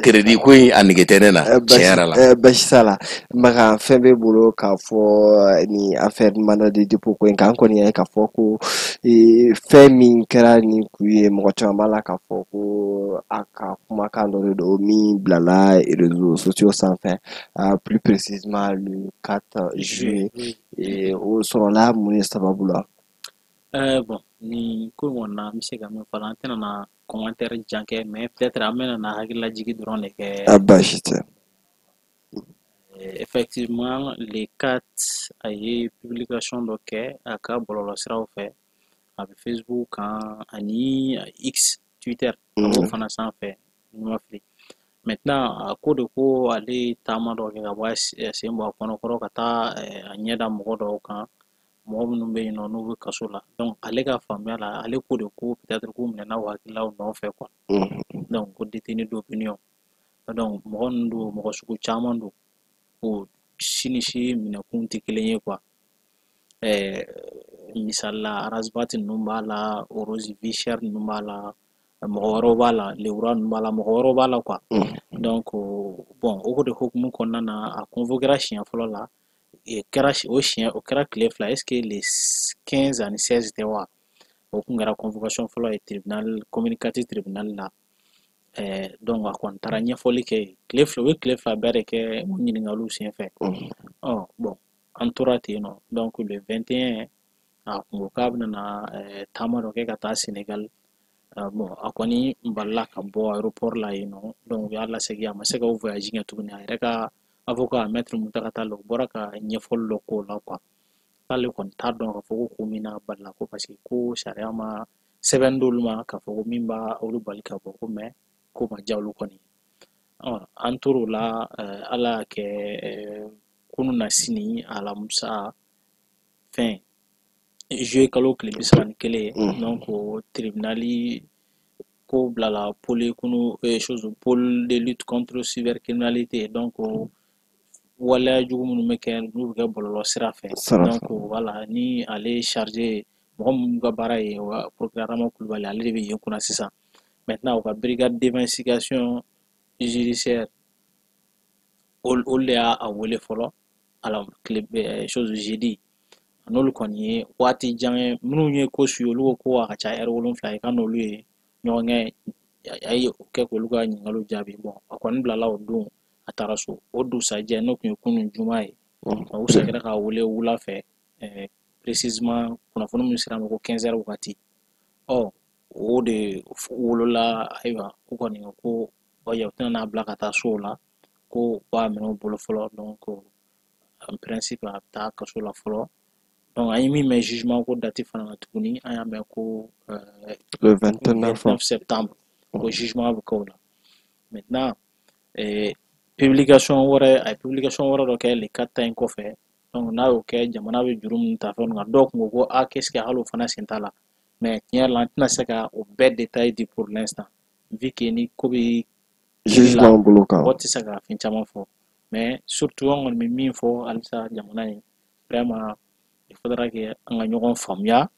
Speaker 3: crédit ko in a nege tɛ ne na tiɲɛ yɛrɛ la.
Speaker 1: Basi t'a la. Makan, fɛn b'e bolo k'a fɔ ni affaire mandat de dépôt ko in kan? An kɔni y'a ye k'a fɔ ko fɛn min kɛra nin kun ye, mɔgɔ caman b'a la k'a fɔ ko a ka kumakan dɔ de don min bilala réseaux sociaux sanfɛ, plus précisément le 4 juillet. O sɔrɔla mun de sababu la?
Speaker 2: Bon, nin ko in kɔni na, an bɛ se ka min fɔ, an tɛna na commentaire jan kɛ, mais peut-être an bɛna na hakililajigin dɔrɔn de kɛ.
Speaker 1: A baasi tɛ.
Speaker 2: Effectivement, le 4, a ye publication dɔ kɛ a ka bɔlɔlɔsiraw fɛ, a bɛ Facebook kan ani X, Twitter, a b'o fana sanfɛ, ni ma fili. Maintenant, a ko de ko ale ye taama dɔ kɛ ka bɔ a sen bɔ a kɔnɔkɔrɔ ka taa a ɲɛ da mɔgɔ dɔw kan, mɔgɔ minnu bɛ yen nɔ n'u bɛ kaso la. Donc ale ka faamuya la, ale ko de ko peut-être k'u minɛna u hakililaw nɔfɛ quoi. Donc ko détenu d'opinion. Donc mɔgɔ ninnu don, mɔgɔ sugu caman don, o si ni si minɛkun tɛ kelen ye quoi. Misali la, Ras Bath ninnu b'a la, Rose Vie Chère ninnu b'a la, mɔgɔ wɛrɛw b'a la, Lewura ninnu b'a la, mɔgɔ wɛrɛw b'a la quoi. Donc bon, o de hukumu kɔnɔna na, a convoquera siɲɛ fɔlɔ la, kɛra o siɲɛ, o kɛra tile 2, est ce que le 15 ani 16 tɛ wa? O kun kɛra convocation fɔlɔ ye tribunal communicatif, tribunal la. Donc a kɔni taara ɲɛfɔli kɛ yen tile 2, u ye tile 2 bɛɛ de kɛ o ɲininkaliw senfɛ. Ɔ bon, an tora ten nɔ. Donc le 21, a kun ko k'a bɛna na taama dɔ kɛ ka taa Sénégal. Bon, a kɔni balila ka bɔ aéroport la yen nɔ, donc u y'a lasegin, a ma se ka o voyage kɛ tuguni. A yɛrɛ ka avocat, maître Mountaga Tall, o bɔra ka ɲɛfɔli dɔ k'o la quoi, k'ale kɔni t'a dɔn k'a fɔ ko kun min na balila ko, parce que ko sariya ma sɛbɛn d'olu ma k'a fɔ ko min b'a olu bali ka bɔ ko, mais ko ma diya olu kɔni. Ɔ an tor'o la, Ala y'a kɛ kunun na sini, alamisa, fɛn juillet kalo tile 31. Donc tribunal ko bilala pôle kunu chose, pôle de lutte contre cybercriminalité, donc waleya jugu minnu bɛ kɛ, n'u bɛ kɛ bɔlɔlɔ sira fɛ. Donc voilà, ni ale chargé, mɔgɔ minnu ka baara ye, o ka procureur Rama Kulubali, ale de bɛ yen kunna sisan. Maintenant, u ka brigade d'investigation judiciaire, olu de y'a wele fɔlɔ ala tile chose jeudi. N'olu kɔni ye waati jan ye, minnu ye ko su, olu ko ko a ka ca ɛri 7 ye ka n'olu ye ɲɔgɔn kɛ, a ye o kɛ k'olu ka ɲininkaliw jaabi. Bon, a kɔni bilala o don, a taara so. O dugusajɛ, n'o tun ye kunun juma ye, u seginna k'a wele wula fɛ, précisément kunnafoni min sera ma ko 15 heures wagati. Ɔ o de wolola, ayiwa, u kɔni ko u tɛna n'a bila ka taa so la, ko u b'a minɛ u bolo fɔlɔ. Donc en principe, a bɛ taa kaso la fɔlɔ. Donc an ye min mɛn jugement ko date fana na tuguni, an y'a mɛn ko
Speaker 1: le 29
Speaker 2: septembre, ko jugement bɛ kɛ o la. Maintenant, publication wɛrɛ, a ye publication wɛrɛ dɔ kɛ le 4 ta in kɔfɛ. Donc n'a y'o kɛ, jamana bɛ juru minnu ta fɛn kan, dɔw kun ko ko ah, qu'est-ce que hali o fana sen t'a la. Mais tiɲɛ yɛrɛ la, an tɛna se ka o bɛɛ détail di pour l'instant, vu que ni ko bɛ
Speaker 1: jugement bolo kan,
Speaker 2: mɔgɔ tɛ se ka fɛn caman fɔ. Mais surtout, an kɔni bɛ min fɔ halisa jamana ye, vraiment, il faudra que an ka ɲɔgɔn faamuya,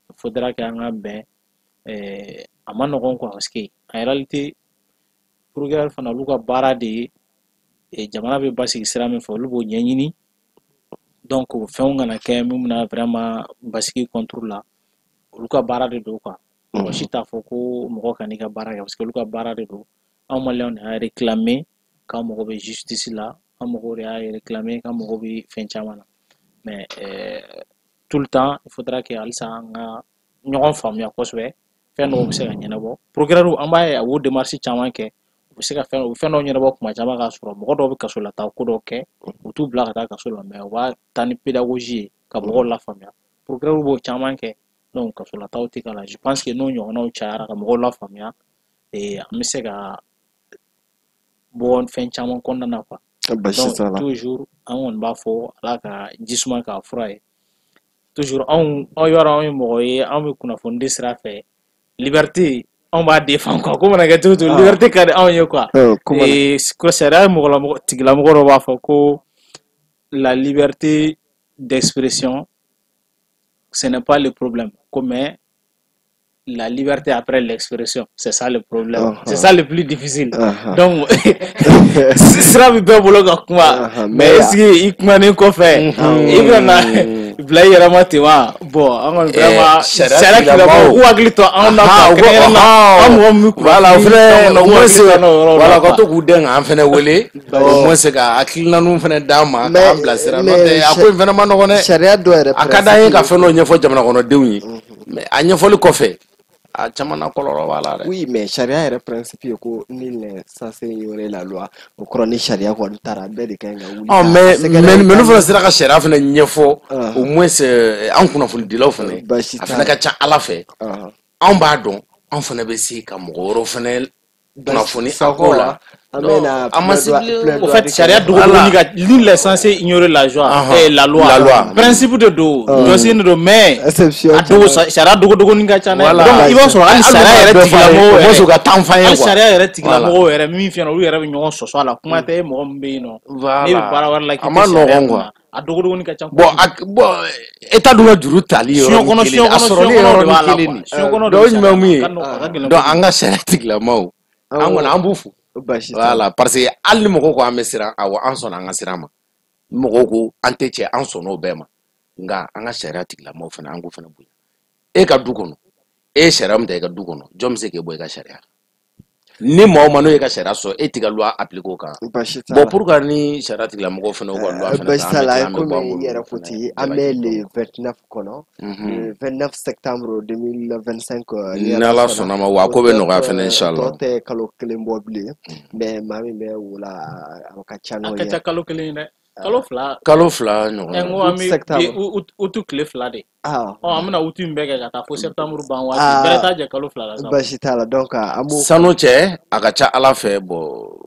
Speaker 2: il faudra que an ka bɛn. A ma nɔgɔn quoi, parce que en réalité, procureur fana, olu ka baara de ye jamana bɛ basigi sira min fɛ, olu b'o ɲɛɲini. Donc fɛnw kana kɛ min bɛna vraiment basigi contre la, olu ka baara de don quoi. Mɔgɔ si t'a fɔ ko mɔgɔ kan'i ka baara kɛ, parce que olu ka baara de don. Anw maliyɛnw de y'a réclamer k'an mago bɛ justice la, an mago de y'a réclamer k'an mago bɛ fɛn caman na. Mais tout le temps, il faudra que halisa an ka ɲɔgɔn faamuya kosɛbɛ. Fɛn dɔw bɛ se ka ɲɛnabɔ, procureur, an b'a ye a b'o démarche caman kɛ, u bɛ se ka fɛn, u bɛ fɛn dɔw ɲɛnabɔ kuma caman, k'a sɔrɔ mɔgɔ dɔw bɛ kaso la taa ko dɔw kɛ, u t'u bila ka taa kaso la, mais u b'a taa ni pédagogie ye ka mɔgɔw lafaamuya. Procureur b'o caman kɛ, donc kaso la taaw tɛ k'a la. Je pense que n'o ɲɔgɔnnaw cayara ka mɔgɔw lafaamuya, an bɛ se ka bɔ fɛn caman kɔnɔna na quoi. Donc toujours, an kɔni b'a fɔ Ala ka ji suma k'a fura ye. Toujours, anw aw yɔrɔ, anw ye mɔgɔ ye, anw bɛ kunnafoni di sira fɛ, liberté, anw b'a défend quoi. Ko mana kɛ cogo cogo, liberté ka di anw ye quoi. Ko sariya mɔgɔlamɔgɔ tigilamɔgɔ dɔ b'a fɔ ko la liberté d'expression ce n'est pas le problème, ko mais la liberté après l'expression, c'est ça le problème. C'est ça le plus difficile. Donc sira bɛ bɛɛ bolo ka kuma, mais est-ce que i kumanen kɔfɛ i bɛna na bila i yɛrɛ ma ten wa? Bon, an kɔni vraiment sariya tigilamɔgɔw k'u hakili to anw na quoi, kɛrɛnkɛrɛnnen na an mɔgɔ min bɛ
Speaker 3: Voilà, o
Speaker 2: kunnafoni
Speaker 3: fɛnɛ
Speaker 2: fɛnw na,
Speaker 3: au
Speaker 2: k'u
Speaker 3: moins
Speaker 2: hakili to an na o yɔrɔ la
Speaker 3: voilà, ka
Speaker 2: quoi.
Speaker 3: to k'u den k'an fɛnɛ wele, au moins ka hakilinaninw fɛnɛ d'an ma k'an bilasira, n'o tɛ a ko in fɛnɛ ma nɔgɔn dɛ.
Speaker 1: Sariya dɔ yɛrɛ
Speaker 3: A ka d'an ye ka fɛn dɔ ɲɛfɔ jamana kɔnɔdenw ye, mais a ɲɛfɔli kɔfɛ a caman na kɔlɔlɔ b'a la dɛ.
Speaker 1: Oui, mais sariya yɛrɛ principe ye ko nul n'est censé ignorer la loi. O kɔrɔ ni sariya kɔni taara, bɛɛ de ka ɲi ka wuli
Speaker 3: Ɔ
Speaker 1: k'a
Speaker 3: mais
Speaker 1: sɛgɛrɛ.
Speaker 3: Mais n'u fana sera ka sariya fɛnɛ ɲɛfɔ, au moins an kunnafonidilaw fɛnɛ,
Speaker 1: Baasi
Speaker 3: a
Speaker 1: t'a
Speaker 3: fɛnɛ
Speaker 1: la.
Speaker 3: ka ca Ala fɛ, anw b'a dɔn, anw fɛnɛ bɛ se ka mɔgɔ wɛrɛw fɛnɛ kunnafoni a ko la.
Speaker 1: An bɛna
Speaker 3: A ma se bilen.
Speaker 2: Au fait, sariya dogodogonin ka, nul n'est censé ignorer la loi, la loi.
Speaker 3: La loi.
Speaker 2: Principe de don, jɔsen de don, mais
Speaker 1: Exception
Speaker 2: a dogo sariya dogodogonin ka ca dɛ.
Speaker 3: Voilà.
Speaker 2: Donc i b'a sɔrɔ hali sariya yɛrɛ tigilamɔgɔw
Speaker 3: au moins
Speaker 2: yɛrɛ
Speaker 3: u ka temps f'an ye
Speaker 2: hali
Speaker 3: quoi.
Speaker 2: sariya yɛrɛ tigilamɔgɔw yɛrɛ min fiyɛ, olu yɛrɛ bɛ ɲɔgɔn sɔsɔ a la. Kuma tɛ e mɔgɔ min bɛ yen nɔ n'e bɛ baara wɛrɛ la k'i
Speaker 3: A
Speaker 2: tɛ
Speaker 3: ma
Speaker 2: sariya
Speaker 3: nɔgɔn quoi.
Speaker 2: kunna, a dogodogonin ka ca.
Speaker 3: Bon, a, bon, état dun ka juru tali
Speaker 2: Siɲɛ
Speaker 3: yɔrɔnin
Speaker 2: kɔnɔ
Speaker 3: kelen,
Speaker 2: siɲɛ
Speaker 3: a
Speaker 2: kɔnɔ
Speaker 3: sɔrɔli
Speaker 2: siɲɛ kɔnɔ de
Speaker 3: yɔrɔnin
Speaker 2: b'a la
Speaker 3: kelen
Speaker 2: quoi.
Speaker 3: de.
Speaker 2: Siɲɛ kɔnɔ de
Speaker 3: Donc
Speaker 2: bɛ
Speaker 3: o ɲuman
Speaker 2: sariya
Speaker 3: mun ye,
Speaker 2: la, a ka nɔgɔn, a ka gɛlɛn
Speaker 3: donc
Speaker 2: kojugu.
Speaker 3: an ka sariya tigilamaaw, an kɔni an b'u fo.
Speaker 1: Baasi t'a la.
Speaker 3: Voilà, parce que hali ni mɔgɔw ko an bɛ siran, awɔ, an sɔnna an ka siran ma. Ni mɔgɔw ko an tɛ cɛ, an sɔnna o bɛɛ ma. Nka an ka sariya tigilamaaw fana, an k'o fana bonya. E ka du kɔnɔ, e ye sariya min ta i ka du kɔnɔ, jɔn bɛ se k'e bɔ i ka sariya? Ni maa o maa n'o ye ka sariya sɔrɔ, e t'i ka loi appliquer o kan.
Speaker 1: Baasi t'a
Speaker 3: Bon,
Speaker 1: la.
Speaker 3: pourquoi ni sariya tigilamɔgɔw fana y'u ka loi fana
Speaker 1: Baasi
Speaker 3: ta,
Speaker 1: t'a
Speaker 3: an bɛ
Speaker 1: la.
Speaker 3: tila an bɛ bɔ
Speaker 1: Komi
Speaker 3: an
Speaker 1: i
Speaker 3: b'olu
Speaker 1: yɛrɛ ko
Speaker 3: fana
Speaker 1: ten, an bɛ
Speaker 3: jalaki
Speaker 1: le
Speaker 3: dɔn.
Speaker 1: 29 kɔnɔ, le 29 septembre 2025, ni
Speaker 3: Ni
Speaker 1: Ala
Speaker 3: Ala
Speaker 1: sɔnna.
Speaker 3: sɔnna ma, wa
Speaker 1: O
Speaker 3: ko bɛ
Speaker 1: tɔ
Speaker 3: nɔgɔya fana
Speaker 1: tɔ
Speaker 3: inchallah.
Speaker 1: tɔ tɛ kalo kelen bɔ bilen, mais maa min bɛ wo la, a ka ca
Speaker 2: A
Speaker 1: n'o
Speaker 2: ka
Speaker 1: ye.
Speaker 2: ca kalo kelen ye dɛ, kalo 2.
Speaker 3: Kalo 2 ɲɔgɔn.
Speaker 2: Ɛ, n ko an bɛ
Speaker 1: Septembre.
Speaker 2: Août tile 2 de. Ɔ, an bɛna août in bɛɛ kɛ ka taa fo septembre ban waati, bɛrɛ t'a jɛ kalo 2 la sa.
Speaker 1: Baasi t'a la, donc an b'o
Speaker 3: Sanu cɛ, a ka ca Ala fɛ, bon,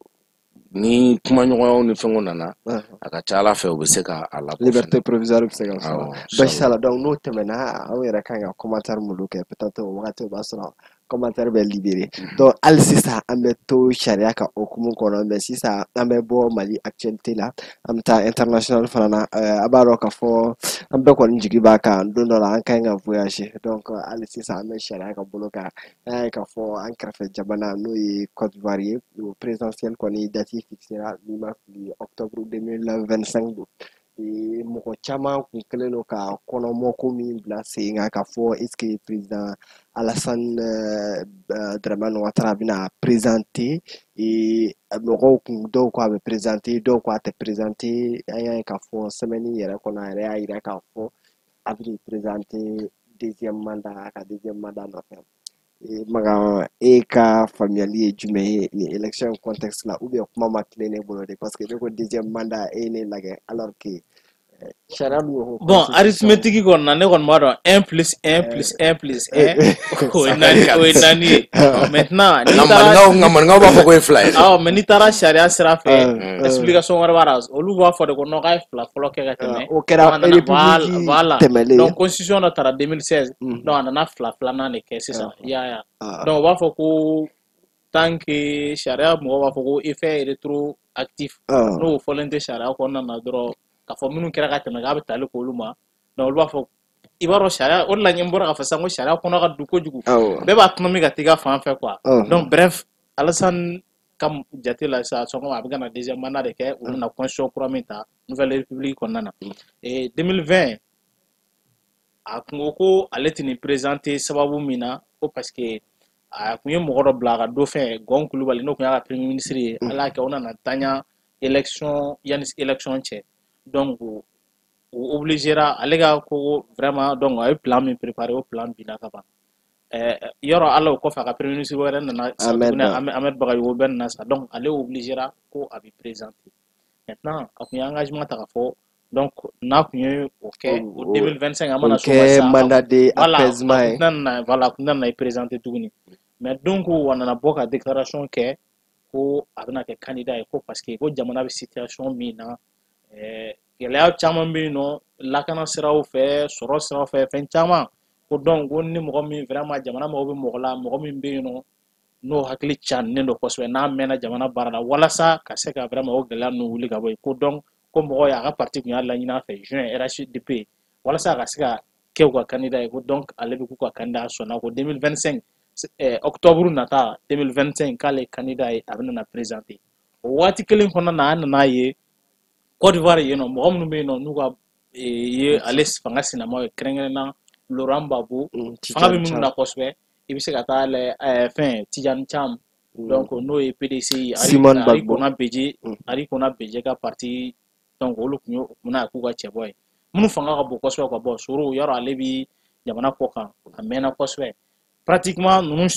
Speaker 3: ni kumaɲɔgɔnyaw ni fɛnw nana, a ka ca Ala fɛ, u bɛ se ka a labɔ.
Speaker 1: Liberté provisoire bɛ se ka sɔrɔ.
Speaker 3: Awɔ.
Speaker 1: Baasi t'a la. Donc n'o tɛmɛna, anw yɛrɛ kan ka commentaire minnu kɛ, peut-être o wagati o b'a sɔrɔ commentaire bɛ libéré. Donc hali sisan an bɛ to sariya ka hokumu kɔnɔ, mais sisan an bɛ bɔ Mali actualité la, an bɛ taa international fana na. A b'a dɔn k'a fɔ an bɛɛ kɔni jigi b'a kan don dɔ la an ka ɲi ka voyager. Donc hali sisan an bɛ sariya ka bolo kan. An y'a ye k'a fɔ an kɛrɛfɛ jamana, n'o ye Côte d'Ivoire ye, o présidentielle kɔni date fixera, n'i ma fili, octobre 2025 don. Mɔgɔ caman kun kɛlen don ka kɔnɔmɔko min bila sen kan k'a fɔ est ce que président Alassane Dramane Ouattara bɛna présenter. Mɔgɔw kun dɔw ko a bɛ présenter, dɔw ko a tɛ présenter. An y'a ye k'a fɔ semaine yɛrɛ kɔnɔ, a yɛrɛ y'a jira k'a fɔ a bɛna présenter deuxième mandat, a ka deuxième mandat nɔfɛ. Makan, e ka faamuyali ye jumɛn ye nin élection contexte la, ou bien kuma ma tilen ne bolo de? Parce que ne ko deuxième mandat, e ye ne lajɛ, alors que sariya dun ko
Speaker 2: Bon, arithmétique kɔni na, ne kɔni b'a dɔn 1 plus 1 plus 1 plus 1, o ye 4, o ye 4 ye. Maintenant n'i
Speaker 3: Nka
Speaker 2: taara
Speaker 3: maninkaw, nka maninkaw b'a fɔ ko ye 2 ye dɛ.
Speaker 2: Awɔ, mais n'i taara sariya sira fɛ, explication wɛrɛ b'a la. Olu b'a fɔ de ko non, k'a ye 2 fɔlɔ kɛ ka tɛmɛ.
Speaker 1: O kɛra
Speaker 2: Donc, a nana
Speaker 1: république
Speaker 2: voilà.
Speaker 1: tɛmɛlen.
Speaker 2: Donc constitution dɔ taara 2016, donc a nana 2 filanan de kɛ sisan, i y'a ye. Donc u b'a fɔ ko tant que sariya, mɔgɔw b'a fɔ ko effet rétroactif, n'o fɔlen tɛ sariya kɔnɔna na dɔrɔn, k'a fɔ minnu kɛra ka tɛmɛ k'a bɛ tali k'olu ma. Donc olu b'a fɔ, i b'a dɔn sariya, o de la n bɔra k'a fɔ sisan ko sariya kɔnɔ ka don kojugu, bɛɛ b'a tɔnɔmi ka t'i ka fan fɛ quoi. Donc bref, Alassane ka jate la sisan, sɔn a bɛ ka na deuxième mandat de kɛ, u bɛna constitution kura min ta nouvelle république kɔnɔna na. Et 2020, a kun ko ko ale tɛ nin présenter sababu min na, ko parce que a kun ye mɔgɔ dɔ bila a ka dauphin Gon Kulubali, n'o kun y'a ka premier ministre ye. Ala y'a kɛ o nana tanya élection, yanni élection cɛ. Donc o obligera ale ka ko vraiment, donc a ye plan min préparé, o plan binna ka ban. Yɔrɔ ala o kɔfɛ, a ka premier ministre wɛrɛ nana sa tuguni, Ahmed Bagayogo bɛɛ nana sa. Donc ale obligera ko a bɛ présenter. Maintenant a kun ye engagement ta k'a fɔ, donc n'a kun ye o kɛ o 2025, a mana
Speaker 1: O kɛ mandat de apaisement ye.
Speaker 2: Voilà, a kun tɛna na i présenter tuguni. Mais donc a nana bɔ ka déclaration kɛ ko a bɛna kɛ candidat ye, ko parce que ko jamana bɛ situation min na, gɛlɛya caman bɛ yen nɔ, lakana siraw fɛ, sɔrɔ siraw fɛ, fɛn caman, ko donc ko ni mɔgɔ min vraiment jamana mago bɛ mɔgɔ la, mɔgɔ min bɛ yen nɔ n'o hakili cannen don kosɛbɛ, n'a mɛnna jamana baara la, walasa ka se ka vraiment o gɛlɛya ninnu wuli ka bɔ yen, ko donc ko mɔgɔ y'a ka parti kun y'a laɲini a fɛ juin, RHDP, walasa a ka se ka kɛ u ka candidat ye, ko donc ale bɛ k'u ka candidat sɔnna ko 2025 octobre nata 2025 k'ale ye candidat ye, a bɛna na présenter. O waati kelen kɔnɔna na, an nana ye Côte d'Ivoire yen nɔ, mɔgɔ minnu bɛ yen nɔ n'u ka ye ale fanga sinamaw ye, kɛrɛnkɛrɛnnenya Laurent Gbagbo, fanga bɛ minnu na kosɛbɛ, i bɛ se ka taa lajɛ fɛn Tidjane Thiam, donc n'o ye PDCI,
Speaker 1: Simone
Speaker 2: Henri
Speaker 1: Gbagbo.
Speaker 2: Konan Bédié, Henri Konan Bédié ka parti, donc olu tun ye mun k'u ka cɛbɔ ye, minnu fanga ka bon kosɛbɛ ka bɔ Soro yarɔ, ale bi jamana kɔ kan a mɛnna kosɛbɛ. Pratiquement ninnu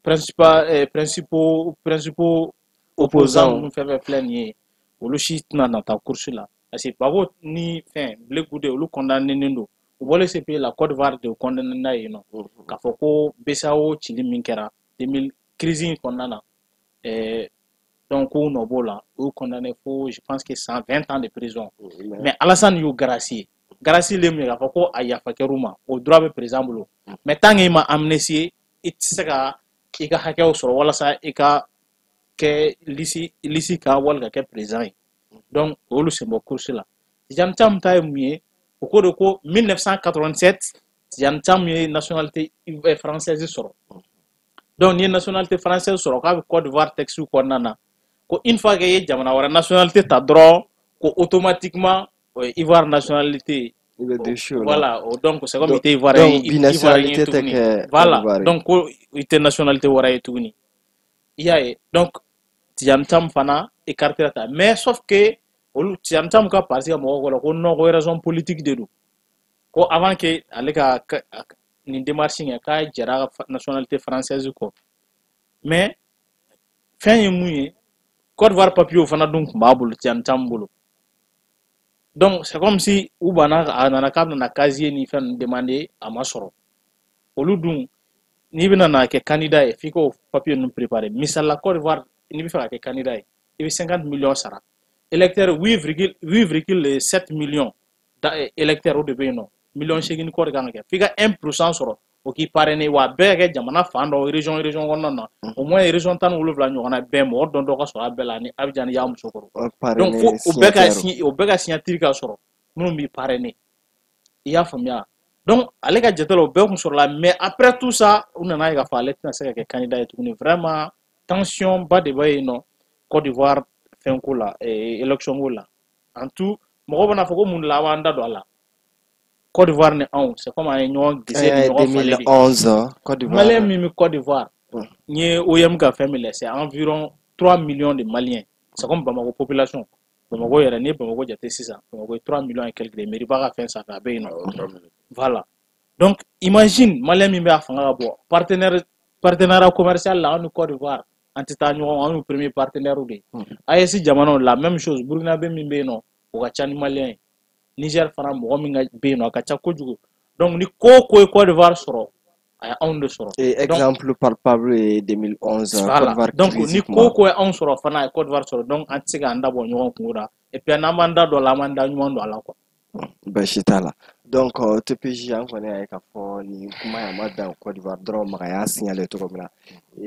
Speaker 2: principal principaux opposants ninnu fɛn fɛn filɛ nin ye, olu si tɛna na taa course la, parce que Gbagbo ni fɛn Blé Goudé, olu condamné don. U bɔlen CPI la, Côte d'Ivoire de condamné n'a yen nɔ k'a fɔ ko BCEAO cili min kɛra 2000 crise in kɔnɔna na, donc k'u nɔ b'o la, u y'u condamné fo je pense que 120 ans de prison. Mais Alassane y'u gracier. Gracier le mun ye k'a fɔ ko a yafa kɛr'u ma, o droit bɛ président bolo, mais tant que i ma amnistie, i tɛ se ka i ka hakɛw sɔrɔ walasa i ka kɛ liste kan wali ka kɛ président ye. Donc olu sen bɔ course la. Tidjane Thiam ta ye mun ye? O ko de ko 1987 Tidjane Thiam ye nationalité française sɔrɔ. Donc n'i ye nationalité française sɔrɔ, k'a bɛ Côte d'Ivoire texte kɔnɔna na ko une fois que i ye jamana wɛrɛ nationalité ta dɔrɔn, ko automatiquement o ye Ivoire nationalité.
Speaker 1: I bɛ déchu o la.
Speaker 2: Voilà, donc c'est comme i tɛ Ivoirien
Speaker 1: Donc binationalité tɛ kɛ.
Speaker 2: Voilà, donc ko i tɛ nationalité wɛrɛ ye tuguni, i y'a ye. Donc Tidjane Thiam fana écarté ta, mais sauf que olu Tidjane Thiam ka parti ka mɔgɔw ko ko non, ko raison politique de don, ko avant que ale ka nin démarche kɛ, k'a jɛra nationalité française kɔ. Mais fɛn ye mun ye, Côte d'Ivoire papier fana dun tun b'a bolo, Tidjane Thiam bolo. Donc c'est comme si u banna, a nana k'a bɛna casier ni fɛn ninnu demander, a ma sɔrɔ. Olu dun, n'i bɛna na kɛ candidat ye, f'i k'o papier ninnu préparer. Misali la, Côte d'Ivoire, n'i bɛ fɛ ka kɛ candidat ye, i bɛ 50 millions sara. Électeur 8,7 millions électeurs o de bɛ yen nɔ, miliyɔn 8 kɔ de kan ka kɛ, f'i ka 1% sɔrɔ o k'i parrainer, wa a bɛɛ ka kɛ jamana fan dɔ, région kɔnɔna na, au moins région 17 ɲɔgɔnna bɛɛ, mɔgɔ dɔn dɔ ka sɔrɔ a bɛɛ la, ani Abidjan ni Yamoussoukro. Donc fo o bɛɛ ka signature ka sɔrɔ minnu b'i parrainer, i y'a faamuya. Donc ale ka jate la, o bɛɛ kun sɔrɔla, mais après tout ça, u nana ye k'a fɔ ale tɛna se ka kɛ candidat ye tuguni. Vraiment, tension ba de bɛ yen nɔ Côte d'Ivoire fɛnko la, élection ko la. En tout, mɔgɔw bɛna fɔ ko mun de la an b'an da don a la. Côte d'Ivoire ni anw, c'est comme an ye ɲɔgɔn gese ni ɲɔgɔn falen de.
Speaker 1: 2011, Côte d'Ivoire.
Speaker 2: Malien min bɛ Côte d'Ivoire, n ye OIM ka fɛn min lajɛ, c'est environ 3 millions de Maliens. C'est comme Bamako population. Bamako yɛrɛ, n'i ye Bamako jate sisan, Bamako ye 3 millions et quelques de, mairie ba ka fɛn sanfɛ a bɛ yen nɔ. Voilà. Donc imagine Malien min bɛ a fanga ka bɔ partenaire, partenariat commercial la, anw ni Côte d'Ivoire an tɛ taa ɲɔgɔn, anw y'u premier partenaire de ye. AES jamanaw, la même chose. Burkina bɛ min bɛ yen nɔ, o ka ca ni Malien ye. Niger fana, mɔgɔ min ka bɛ yen nɔ, a ka ca kojugu. Donc ni ko o ko ye Côte d'Ivoire sɔrɔ, a ye anw de sɔrɔ.
Speaker 1: Et exemple palpable ye 2011 Côte
Speaker 2: Voilà.
Speaker 1: d'Ivoire
Speaker 2: Donc
Speaker 1: crise
Speaker 2: ni ko o ko ye anw sɔrɔ fana, a ye Côte d'Ivoire sɔrɔ. Donc an tɛ se k'an da bɔ ɲɔgɔn kungo la, et puis n'an m'an da don a la, an b'an da ɲuman don a la quoi.
Speaker 1: Baasi t'a la. Donc TPJ, an kɔni y'a ye k'a fɔ nin kuma in a ma dan Côte d'Ivoire dɔrɔn ma, a y'a signaler cogo min na,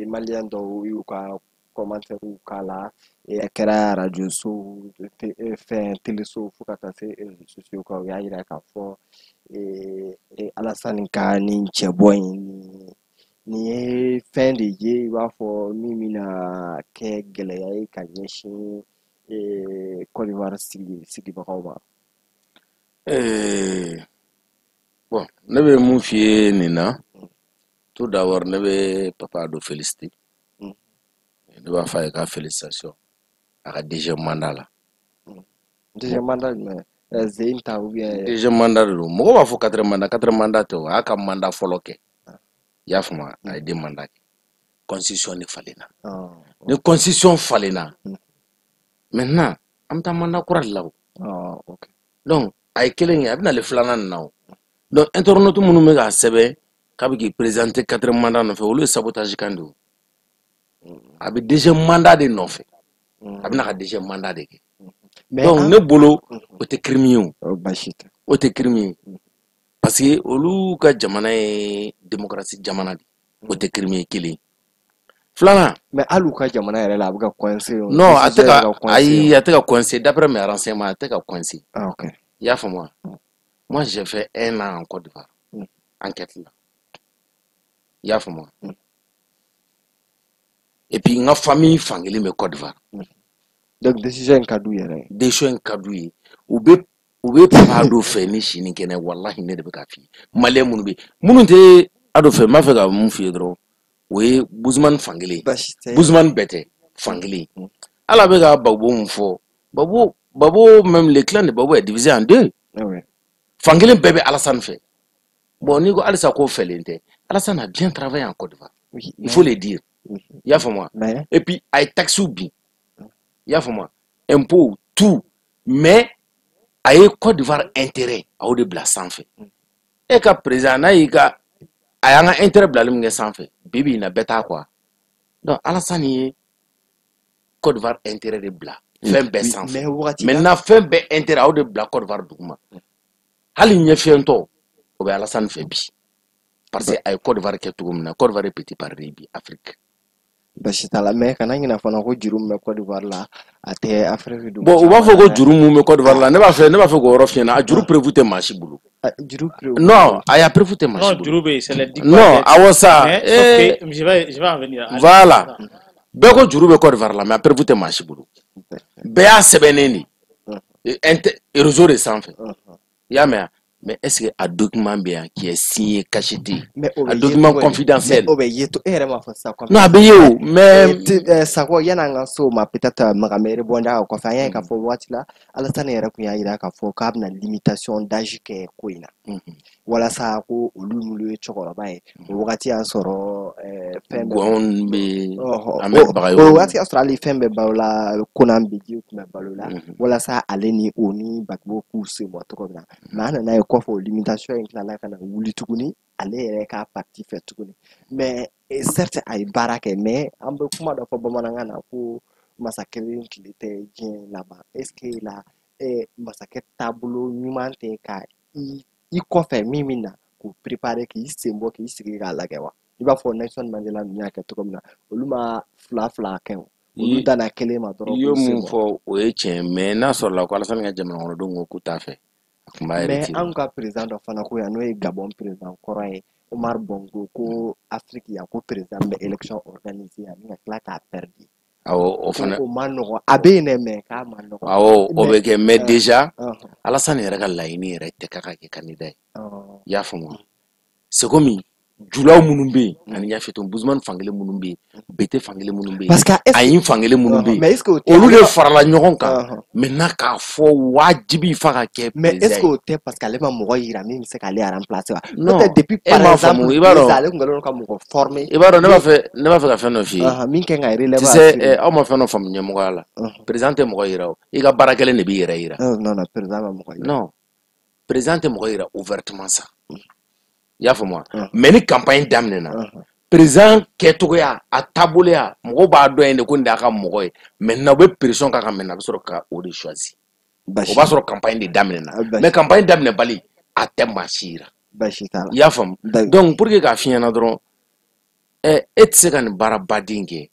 Speaker 1: Malien dɔw y'u ka commentaire k'a la, a kɛra radio so, fɛn téléso, fo ka taa se réseaux sociaux kan, u y'a yira k'a fɔ Alassane ka nin cɛbɔ in, nin ye fɛn de ye i b'a fɔ min bɛna kɛ gɛlɛya ye ka ɲɛsin Côte d'Ivoire sigibagaw ma.
Speaker 3: Bon, ne bɛ mun f'i ye nin na, tout d'abord ne bɛ papa dɔ féliciter. Ne b'a fɔ a ye ka félicitation a ka deuxième mandat la.
Speaker 1: Deuxième mandat jumɛn? Zein ta ou bien?
Speaker 3: Deuxième mandat de don. Mɔgɔ b'a fɔ quatrième mandat, quatrième mandat tɛ o, a y'a ka mandat fɔlɔ kɛ. I y'a faamu, a ye deux mandat kɛ. Constitution de falenna. Ni constitution falenna, maintenant an bɛ taa mandat kura de la o. Donc a ye kelen kɛ, a bɛ nale filanan nin na o. Donc internaute minnu bɛ k'a sɛbɛn k'a bɛ k'i présenter quatrième mandat nɔfɛ, olu ye sabotage kan de o. A bɛ deuxième mandat de nɔfɛ. A bɛna ka deuxième mandat de kɛ. Donc ne bolo, o tɛ crime ye o.
Speaker 1: Baasi tɛ.
Speaker 3: O tɛ crime ye. Parce que olu ka jamana ye démocratie jamana de. O tɛ crime ye, kelen. Filanan.
Speaker 1: Mais hali u ka jamana yɛrɛ la, a bɛ ka coincer.
Speaker 3: Non, a tɛ ka, ayi, a tɛ ka coincer. D'après mes renseignements, a tɛ ka coincer.
Speaker 1: Ah, ok.
Speaker 3: I y'a faamu wa? Moi, j'ai fait un an en Côte d'Ivoire. enquête la. I y'a faamu? Et puis n ka famille fankelen bɛ Côte d'Ivoire.
Speaker 1: Donc décision in ka d'u yɛrɛ ye.
Speaker 3: Décision in ka d'u ye. U bɛ papa dɔ fɛ ni sini kɛnɛ, walahi ne de bɛ k'a f'i ye. Maliyɛn minnu bɛ yen, minnu tɛ a dɔ fɛ, n b'a fɛ ka mun f'i ye dɔrɔn, o ye Bouzouman fankelen. Bouzouman bɛɛ tɛ, fankelen. Ala bɛ ka Gbagbo mun fɔ, Gbagbo même le clan de Gbagbo est divisé en deux. Fankelen bɛɛ bɛ Alassane fɛ. Bon, n'i ko halisa k'o fɛlen tɛ, Alassane a bien travaillé en Côte d'Ivoire. Il faut le dire. I y'a faamu wa? Et puis a ye taxes bin. I y'a faamu wa? Impôts, tout. Mais a ye Côte d'Ivoire intérêt a y'o de bila sanfɛ. E ka président n'a y'i ka, a y'an ka intérêt bilali min kɛ sanfɛ, bi bi in na bɛɛ t'a quoi. Donc Alassane ye Côte d'Ivoire intérêt de bila fɛn bɛɛ sanfɛ. Maintenant fɛn bɛɛ intérêt a y'o de bila Côte d'Ivoire duguma. Hali ɲɛfiyɛntɔ o bɛ Alassane fɛ bi. Parce que a ye Côte d'Ivoire kɛ cogo min na, Côte d'Ivoire ye petit paradis bi Afrique.
Speaker 1: Basi t'a la, mais kana ɲinɛ fana ko juru min bɛ Côte d'Ivoire la, a tɛ Afrique dugu.
Speaker 3: Bon, u b'a fɔ ko juru mun bɛ Côte d'Ivoire la, ne b'a fɛ k'o yɔrɔ f'i ɲɛna, a juru prévu tɛ maa si bolo.
Speaker 1: Juru prévu.
Speaker 3: Non, a y'a prévu tɛ maa si bolo.
Speaker 2: Non, juru bɛ yen, c'est les dix.
Speaker 3: Non, awɔ sa.
Speaker 2: Mais sauf que je vais en venir.
Speaker 3: Voilà. Bɛɛ ko juru bɛ Côte d'Ivoire la, mais a prévu tɛ maa si bolo. Bɛɛ y'a sɛbɛnnen de réseau de sanfɛ. I y'a mɛn wa? Mais est-ce que un document bien qui est signé, cacheté, un document confidentiel? Non, mais
Speaker 1: ça quoi, il y a un saut, mais peut-être ma répondre à quoi faire, il faut voir là. Alassane yɛrɛ kun y'a yira k'a fɔ k'a bɛna limitation d'âge kɛ ko in na. Walasa ko olu minnu ye cɛkɔrɔba ye, o wagati y'a sɔrɔ fɛn bɛɛ.
Speaker 3: Gɔn bɛ Ahmed Bagayogo.
Speaker 1: O wagati y'a sɔrɔ hali fɛn bɛɛ balo la, Konan Bédié tun bɛ balo la. Walasa ale ni o ni Gbagbo k'u sen bɔ cogo min na. Mais an nana ye kɔfɛ o limitation in tilala ka na wuli tuguni ale yɛrɛ ka parti fɛ tuguni. Mais certes a ye baara kɛ, mais an bɛ kuma dɔ fɔ bamanankan na ko masakɛ tile tɛ diɲɛ laban. Est-ce que la masakɛ taabolo ɲuman tɛ ka i kɔfɛ min bɛ na k'o préparer k'i sen bɔ k'i sigi k'a lajɛ wa? I b'a fɔ Nelson Mandela ninnu y'a kɛ cogo min na, olu ma fila fila kɛ o, olu danna kelen ma dɔrɔn.
Speaker 3: I ye mun fɔ o ye tiɲɛ, mais n'a sɔrɔla ko Alassane ka jamana kɔnɔdenw ko k'u t'a fɛ, a tun b'a yɛrɛ.
Speaker 1: Mais anw ka président dɔ fana ko yan, n'o ye Gabon président kɔrɔ ye, Omar Bongo, ko Afrique yan ko président bɛ élection organiser ani ka tila k'a perdre.
Speaker 3: Awɔ, o fana
Speaker 1: o ma nɔgɔn, a bɛ yen dɛ, mais k'a ma nɔgɔn.
Speaker 3: Awɔ, o bɛ kɛ, mais déjà Alassane yɛrɛ ka laɲini yɛrɛ tɛ k'a ka kɛ candidat ye. I y'a faamu wa? C'est comme julaw minnu bɛ yen, ani Yafeto Bouzouman fankelen minnu bɛ yen, Bété fankelen minnu bɛ yen, Ayin fankelen minnu bɛ yen, olu de farala ɲɔgɔn kan. Maintenant k'a fɔ wajibi f'a ka kɛ.
Speaker 1: Mais est-ce que o tɛ parce que ale ma mɔgɔ yira min bɛ se k'ale remplacer wa?
Speaker 3: Non, e m'a faamu, i b'a dɔn.
Speaker 1: Ale tun kɛlen don ka mɔgɔ former.
Speaker 3: I b'a dɔn, ne b'a fɛ ka fɛn dɔ f'i ye.
Speaker 1: Min kan ka relève.
Speaker 3: Tu sais, aw ma fɛn dɔ faamu ɲɛmɔgɔya la. Président tɛ mɔgɔ yira o, i ka baara kɛlen de b'i yɛrɛ yira.
Speaker 1: Non non, président ma mɔgɔ yira.
Speaker 3: Non, président tɛ mɔgɔ yira ouvertement sa. I y'a faamu wa? Mais ni campagne daminɛna, président kɛcogoya a taaboloya, mɔgɔw b'a dɔn yen de ko nin de y'a ka mɔgɔ ye. Maintenant u bɛ pression k'a kan, maintenant a bɛ sɔrɔ ka o de choisir. O b'a sɔrɔ campagne de daminɛna, mais campagne daminɛbali a tɛ maa si yira. I y'a faamu? Donc pour que k'a f'i ɲɛna dɔrɔn, e tɛ se ka nin baarabaden kɛ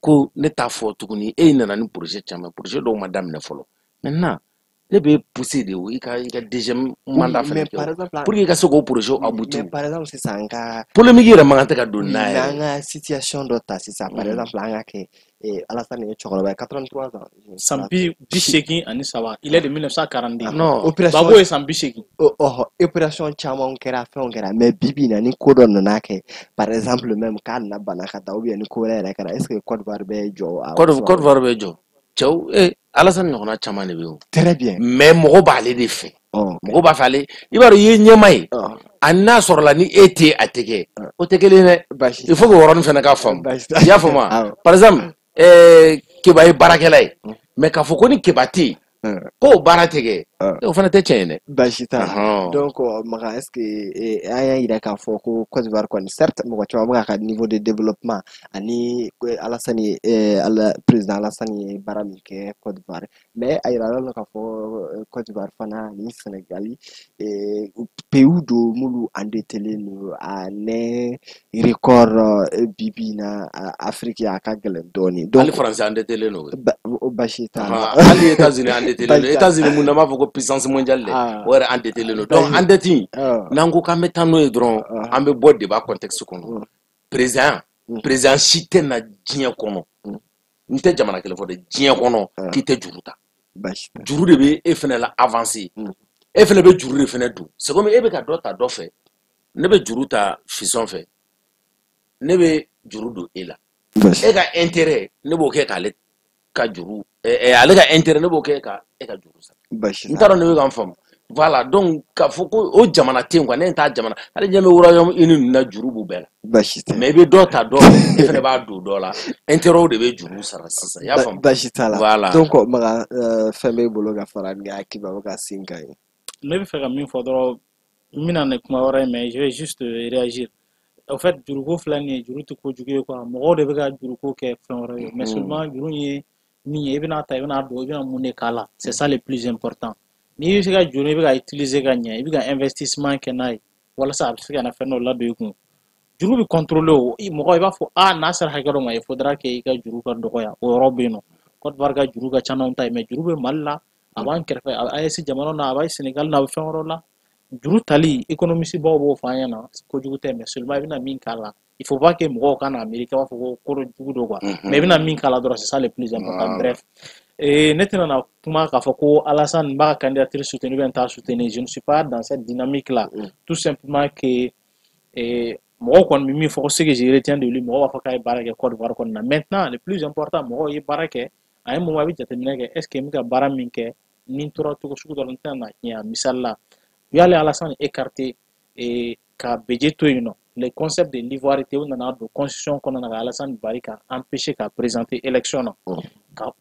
Speaker 3: ko ne t'a fɔ tuguni, e nana ni projet caman, projet dɔw ma daminɛ fɔlɔ. Maintenant ne bɛ pousser de o i ka deuxième mandat fɛnɛ kɛ pour que i ka se k'o projet aboutir.
Speaker 1: Mais par exemple sisan an ka
Speaker 3: polémique yɛrɛ man kan tɛ ka don n'a yɛrɛ.
Speaker 1: An ka situation dɔ ta sisan, par exemple an ka kɛ Alassane ye cɛkɔrɔba ye 83 ans.
Speaker 2: San 83, il est de 1942.
Speaker 3: Non,
Speaker 2: Gbagbo ye san 80.
Speaker 1: Ɔhɔ, opération caman kɛra, fɛnw kɛra, mais bi bi in na ni ko dɔ nana kɛ, par exemple même k'a nana bana ka taa ou bien ni ko wɛrɛ yɛrɛ kɛra, est ce que Côte d'Ivoire bɛ jɔ?
Speaker 3: Côte d'Ivoire bɛ jɔ. Cɛw, Alassane ɲɔgɔnna caman de bɛ yen.
Speaker 1: Très bien.
Speaker 3: Mais mɔgɔ b'ale de fɛ. Mɔgɔ b'a fɛ ale, i b'a dɔn i ye ɲɛmaa ye. A n'a sɔrɔla ni e tɛ a tɛ kɛ, o tɛ kelen ye dɛ. Il faut que o yɔrɔnin fana ka faamu. I y'a faamu wa? Par exemple, Keba ye baarakɛla ye. Mais k'a fɔ ko ni Keba tɛ yen, k'o baara tɛ kɛ, o fana tɛ tiɲɛ ye dɛ.
Speaker 1: Baasi t'a la. Donc Makan, est-ce que an y'a yira k'a fɔ ko Côte d'Ivoire kɔni, certes mɔgɔ caman bɛ k'a ka niveau de développement ani Alassane président Alassane ye baara min kɛ Côte d'Ivoire, mais a yirala la k'a fɔ Côte d'Ivoire fana ani Sénégal pays don minnu endettélen don a ne record bi bi in na Afrique a ka gɛlɛn dɔɔnin.
Speaker 3: Donc hali France endettélen don.
Speaker 1: Baasi t'a la.
Speaker 3: Hali États-Unis endettélen don. États-Unis mun na b'a fɔ ko ko puissance mondiale dɛ, o yɛrɛ endetté len don. Donc en dette in, n'an ko k'an bɛ taa n'o ye dɔrɔn, an bɛ bɔ débat contexte kɔnɔ. Président si tɛ na diɲɛ kɔnɔ, n tɛ jamana kelen fɔ dɛ, diɲɛ kɔnɔ k'i tɛ juru ta. Juru de bɛ e fɛnɛ la avancer, e fɛnɛ bɛ juru de fɛnɛ don. C'est comme e bɛ ka dɔ ta dɔ fɛ, ne bɛ juru ta Fisɔn fɛ, ne bɛ juru don e la, e ka intérêt ne b'o kɛ k'ale ka juru, ale ka intérêt ne b'o kɛ ka e ka juru sara. N t'a dɔn ne bɛ ka n faamu. Voilà, donc k'a fɔ ko o jamana tɛ yen quoi, ne t'a jamana, hali ɲɛ bɛ Royaume-Uni ninnu na, juru b'u bɛɛ la. Mais i bɛ dɔ ta dɔ fɛ, e fɛnɛ b'a don dɔ la, intérêt de bɛ juru sara sisan, i y'a faamu.
Speaker 1: Baasi t'a la.
Speaker 3: Voilà.
Speaker 1: Donc Maga, fɛn b'e bolo ka fara nin kibaru ka sen kan ye?
Speaker 2: Ne bɛ fɛ ka min fɔ dɔrɔn, n bɛna ni kuma wɛrɛ ye, mais je vais juste réagir. En fait, juruko filɛ nin ye, juru tɛ kojugu ye quoi. Mɔgɔw de bɛ ka juruko kɛ fɛn wɛrɛ ye, mais seulement juru ye min ye, i bɛna ta, i bɛna don, i bɛna mun de k'a la, c'est ça le plus important. N'i bɛ se ka juru, i bɛ ka utiliser ka ɲɛ, i bɛ ka investissement kɛ n'a ye walasa a bɛ se ka na fɛn dɔ ladon i kun. Juru bɛ contrôler o, mɔgɔ i b'a fɔ aa n'a sera hakɛ dɔ ma, il faudra que i ka juru ka dɔgɔya, o yɔrɔ bɛ yen nɔ. Côte d'Ivoire ka juru ka ca n'anw ta ye, mais juru bɛ Mali la, a b'an kɛrɛfɛ, a bɛ AES jamanaw na, a bɛ Sénégal na, a bɛ fɛn wɛrɛw la. Juru tali, économiste baw b'o fɔ an ɲɛna, kojugu tɛ, mais seulement i bɛna min k'a la, il faut pas que mɔgɔw ka na miiri k'a b'a fɔ ko ko jugu don quoi, mais i bɛna min k'a la dɔrɔn, c'est ça le plus important. Bref, ne tɛna na kuma k'a fɔ ko Alassane b'a ka candidature soutenir ou bien t'a soutenir, je ne suis pas dans cette dynamique là. Tout simplement que mɔgɔw kɔni bɛ min fɔ, ce que je retiens de lui, mɔgɔw b'a fɔ k'a ye baara kɛ Côte d'Ivoire kɔnɔna na. Maintenant, le plus important, mɔgɔw ye baara kɛ, a ye moment i bɛ jateminɛ kɛ, est ce que n bɛ ka baara min kɛ, ni n tora cogo sugu dɔ la, n tɛna na tiɲɛ. Misali la, u y'ale Alassane écarté ka Bédié to yen nɔ, le concept de l'ivoirité, u nana don constitution kɔnɔ na ka Alassane bari ka empêcher ka présenter élection na,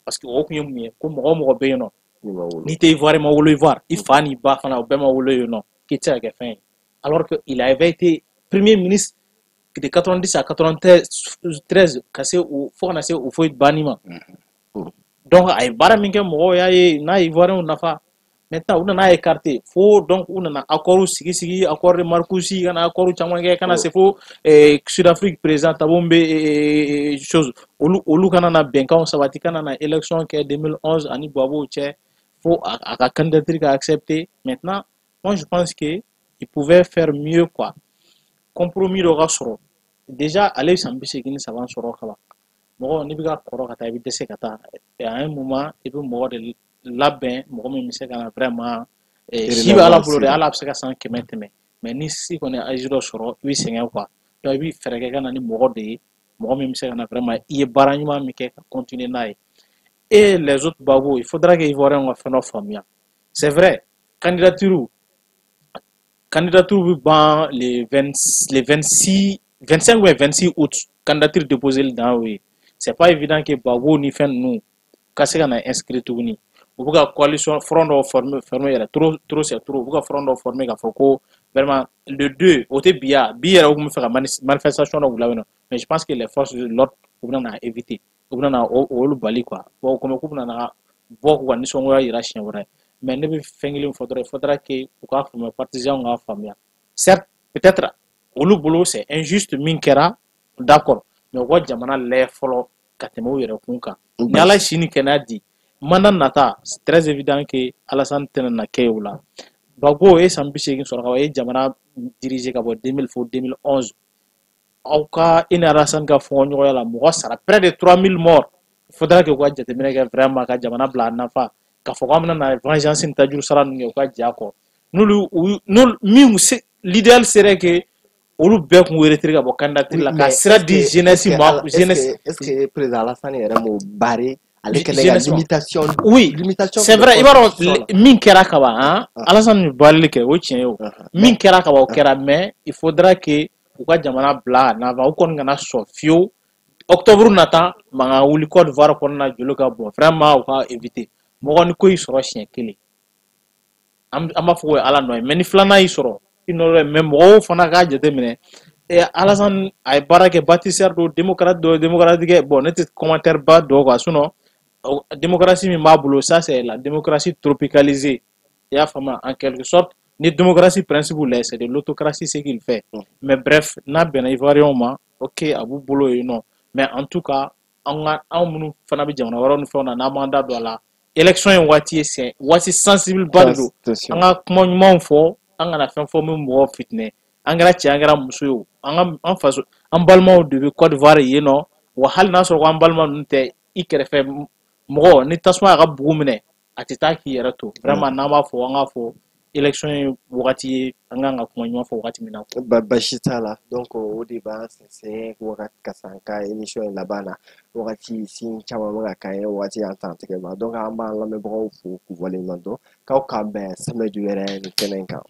Speaker 2: parce que o kun ye mun ye, ko mɔgɔ o mɔgɔ bɛ yen nɔ, n'i tɛ Ivoire, ma wolo Ivoire, i fa n'i ba fana o bɛɛ ma wolo yen nɔ, k'i tɛ se ka kɛ fɛn ye. Alors que il avait été premier ministre de 90 à 93, ka se o fo ka na se o foyi banni ma. Donc a ye baara min kɛ, mɔgɔw y'a ye n'a ye Ivoirien nafa. Maintenant u nana écarté fo, donc u nana accord sigi sigi, accord de Marcoussis, ka na accord caman kɛ, ka na se fo Sud-Afrique président Thabo Mbeki chose, olu kana na bɛnkanw sabati, kana na élection kɛ 2011 ani Gbagbo cɛ, fo a ka candidature ka accepter. Maintenant, moi je pense que il pouvait faire mieux quoi, compromis dɔ ka sɔrɔ. Déjà ale ye san 83 sɔrɔ ka ban, mɔgɔ n'i bɛ ka kɔrɔ ka taa, i bɛ dɛsɛ ka taa. À un moment i bɛ mɔgɔ de labɛn, mɔgɔ min bɛ se ka na vraiment, si bɛ Ala bolo dɛ, hali a bɛ se ka san 100 tɛmɛ, mais ni si kɔni âge dɔ sɔrɔ, i bɛ sɛgɛn quoi. Donc i bɛ fɛɛrɛ kɛ ka na ni mɔgɔ de ye, mɔgɔ min bɛ se ka na vraiment i ye baara ɲuman min kɛ ka continuer n'a ye. Et les autres Gbagbo, il faudra que Ivoiriens ka fɛn dɔ faamuya. C'est vrai, candidature bɛ ban les 20, les 26, 25 ou 26 août, candidature déposée dan y'o ye. C'est pas évident que Gbagbo ni fɛn ninnu ka se ka na inscrit tuguni. U bɛ ka coalition front dɔw former yɛrɛ, trop trop c'est trop. U bɛ ka front dɔw former k'a fɔ ko vraiment le 2, o tɛ bi ya, bi yɛrɛ u tun bɛ fɛ ka manifestation dɔ bila yen nɔ, mais je pense que les forces de l'ordre u bɛna na éviter, u bɛna na olu bali quoi. Bon, komi k'u bɛna na bɔ k'u ka nisɔngoya yira siɲɛ wɛrɛ, mais ne bɛ fɛn kelen fɔ dɔrɔn, il faudra que u k'a faamuya, partisans k'a faamuya. Certes, peut-être olu bolo c'est injuste min kɛra, d'accord, mais u ka jamana lajɛ fɔlɔ ka tɛmɛ u yɛrɛ kun kan. Ni Ala ye si ni kɛnɛya di, mandat nata, c'est très évident que Alassane tɛna na kɛ o la. Gbagbo ye san 80 sɔrɔ ka ban, e ye jamana diriger ka bɔ 2000 fo 2011. Aw ka i ni Alassane ka fɔɲɔgɔnya la, mɔgɔ sara, près de 3000 morts. Il faudra que u ka jateminɛ kɛ vraiment ka jamana bila a nafa, k'a fɔ k'an bɛna na vengeance ni tajuru sara ninnu kɛ, u ka jɛ a kɔ. N'olu n'olu min se, l'idéal serait que olu bɛɛ kun retiré ka bɔ candidature la, ka sira di jeunesse ma, jeunesse.
Speaker 1: Est-ce que président Alassane yɛrɛ m'o barré ale kɛlen ka limitation?
Speaker 2: Oui,
Speaker 1: limitation.
Speaker 2: C'est vrai, i b'a dɔn min kɛra ka ban, han, Alassane barreli kɛ, o tiɲɛ ye o. Min kɛra ka ban, o kɛra, mais il faudra que u ka jamana bila en avant. U kɔni kana sɔn fiyewu octobre nata mankan wuli Côte d'Ivoire kɔnɔna, joli ka bɔn, vraiment u ka éviter. Mɔgɔ ni ko y'i sɔrɔ siɲɛ kelen, an b'a fɔ k'o ye Ala nɔ ye, mais ni filanan y'i sɔrɔ, i nɔ ye. Mais mɔgɔw fana k'a jateminɛ, Alassane a ye baara kɛ, bâtisseur don, démocrate don, démocrate kɛ. Bon, ne tɛ commentaire ba dɔn quoi, sinon démocratie min b'a bolo, ça c'est la démocratie tropicalisée, i y'a faamu, en quelque sorte. Ni démocratie principe lajɛ, c'est de l'autocratie ce qu'il fait. Mais bref, n'a bɛnna Ivoirien ma, ok, a b'u bolo yen nɔ. Mais en tout cas, an ka anw minnu fana bɛ jamana wɛrɛw ni fɛnw na, n'an m'an da don a la. Élection ye waati ye, c'est waati sensible ba de don. An ka kuma ɲumanw fɔ, an kana fɛn fɔ min mɔgɔw fitinɛ. An kɛra cɛ, an kɛra muso ye o, an ka an faso, an balimaw de bɛ Côte d'Ivoire yen nɔ. Wa hali n'a sɔrɔ ko an balima ninnu tɛ, i kɛrɛfɛ mɔgɔ ni tasuma y'a ka bugu minɛ, a tɛ taa k'i yɛrɛ to. Vraiment, n'an b'a fɔ, an k'a fɔ élection ye wagati ye an kan ka kuma ɲuman fɔ wagati min na.
Speaker 1: Basi t'a la. Donc o de b'an sɛnsɛn wagati ka se an ka émission in laban na. Wagati sin caman bɛ ka k'an ye, wagati y'an ta tigɛ ma. Donc an b'an lamɛnbagaw fo k'u waleɲuman dɔn, k'aw k'an bɛn samedi wɛrɛ nin kɛnɛ in kan.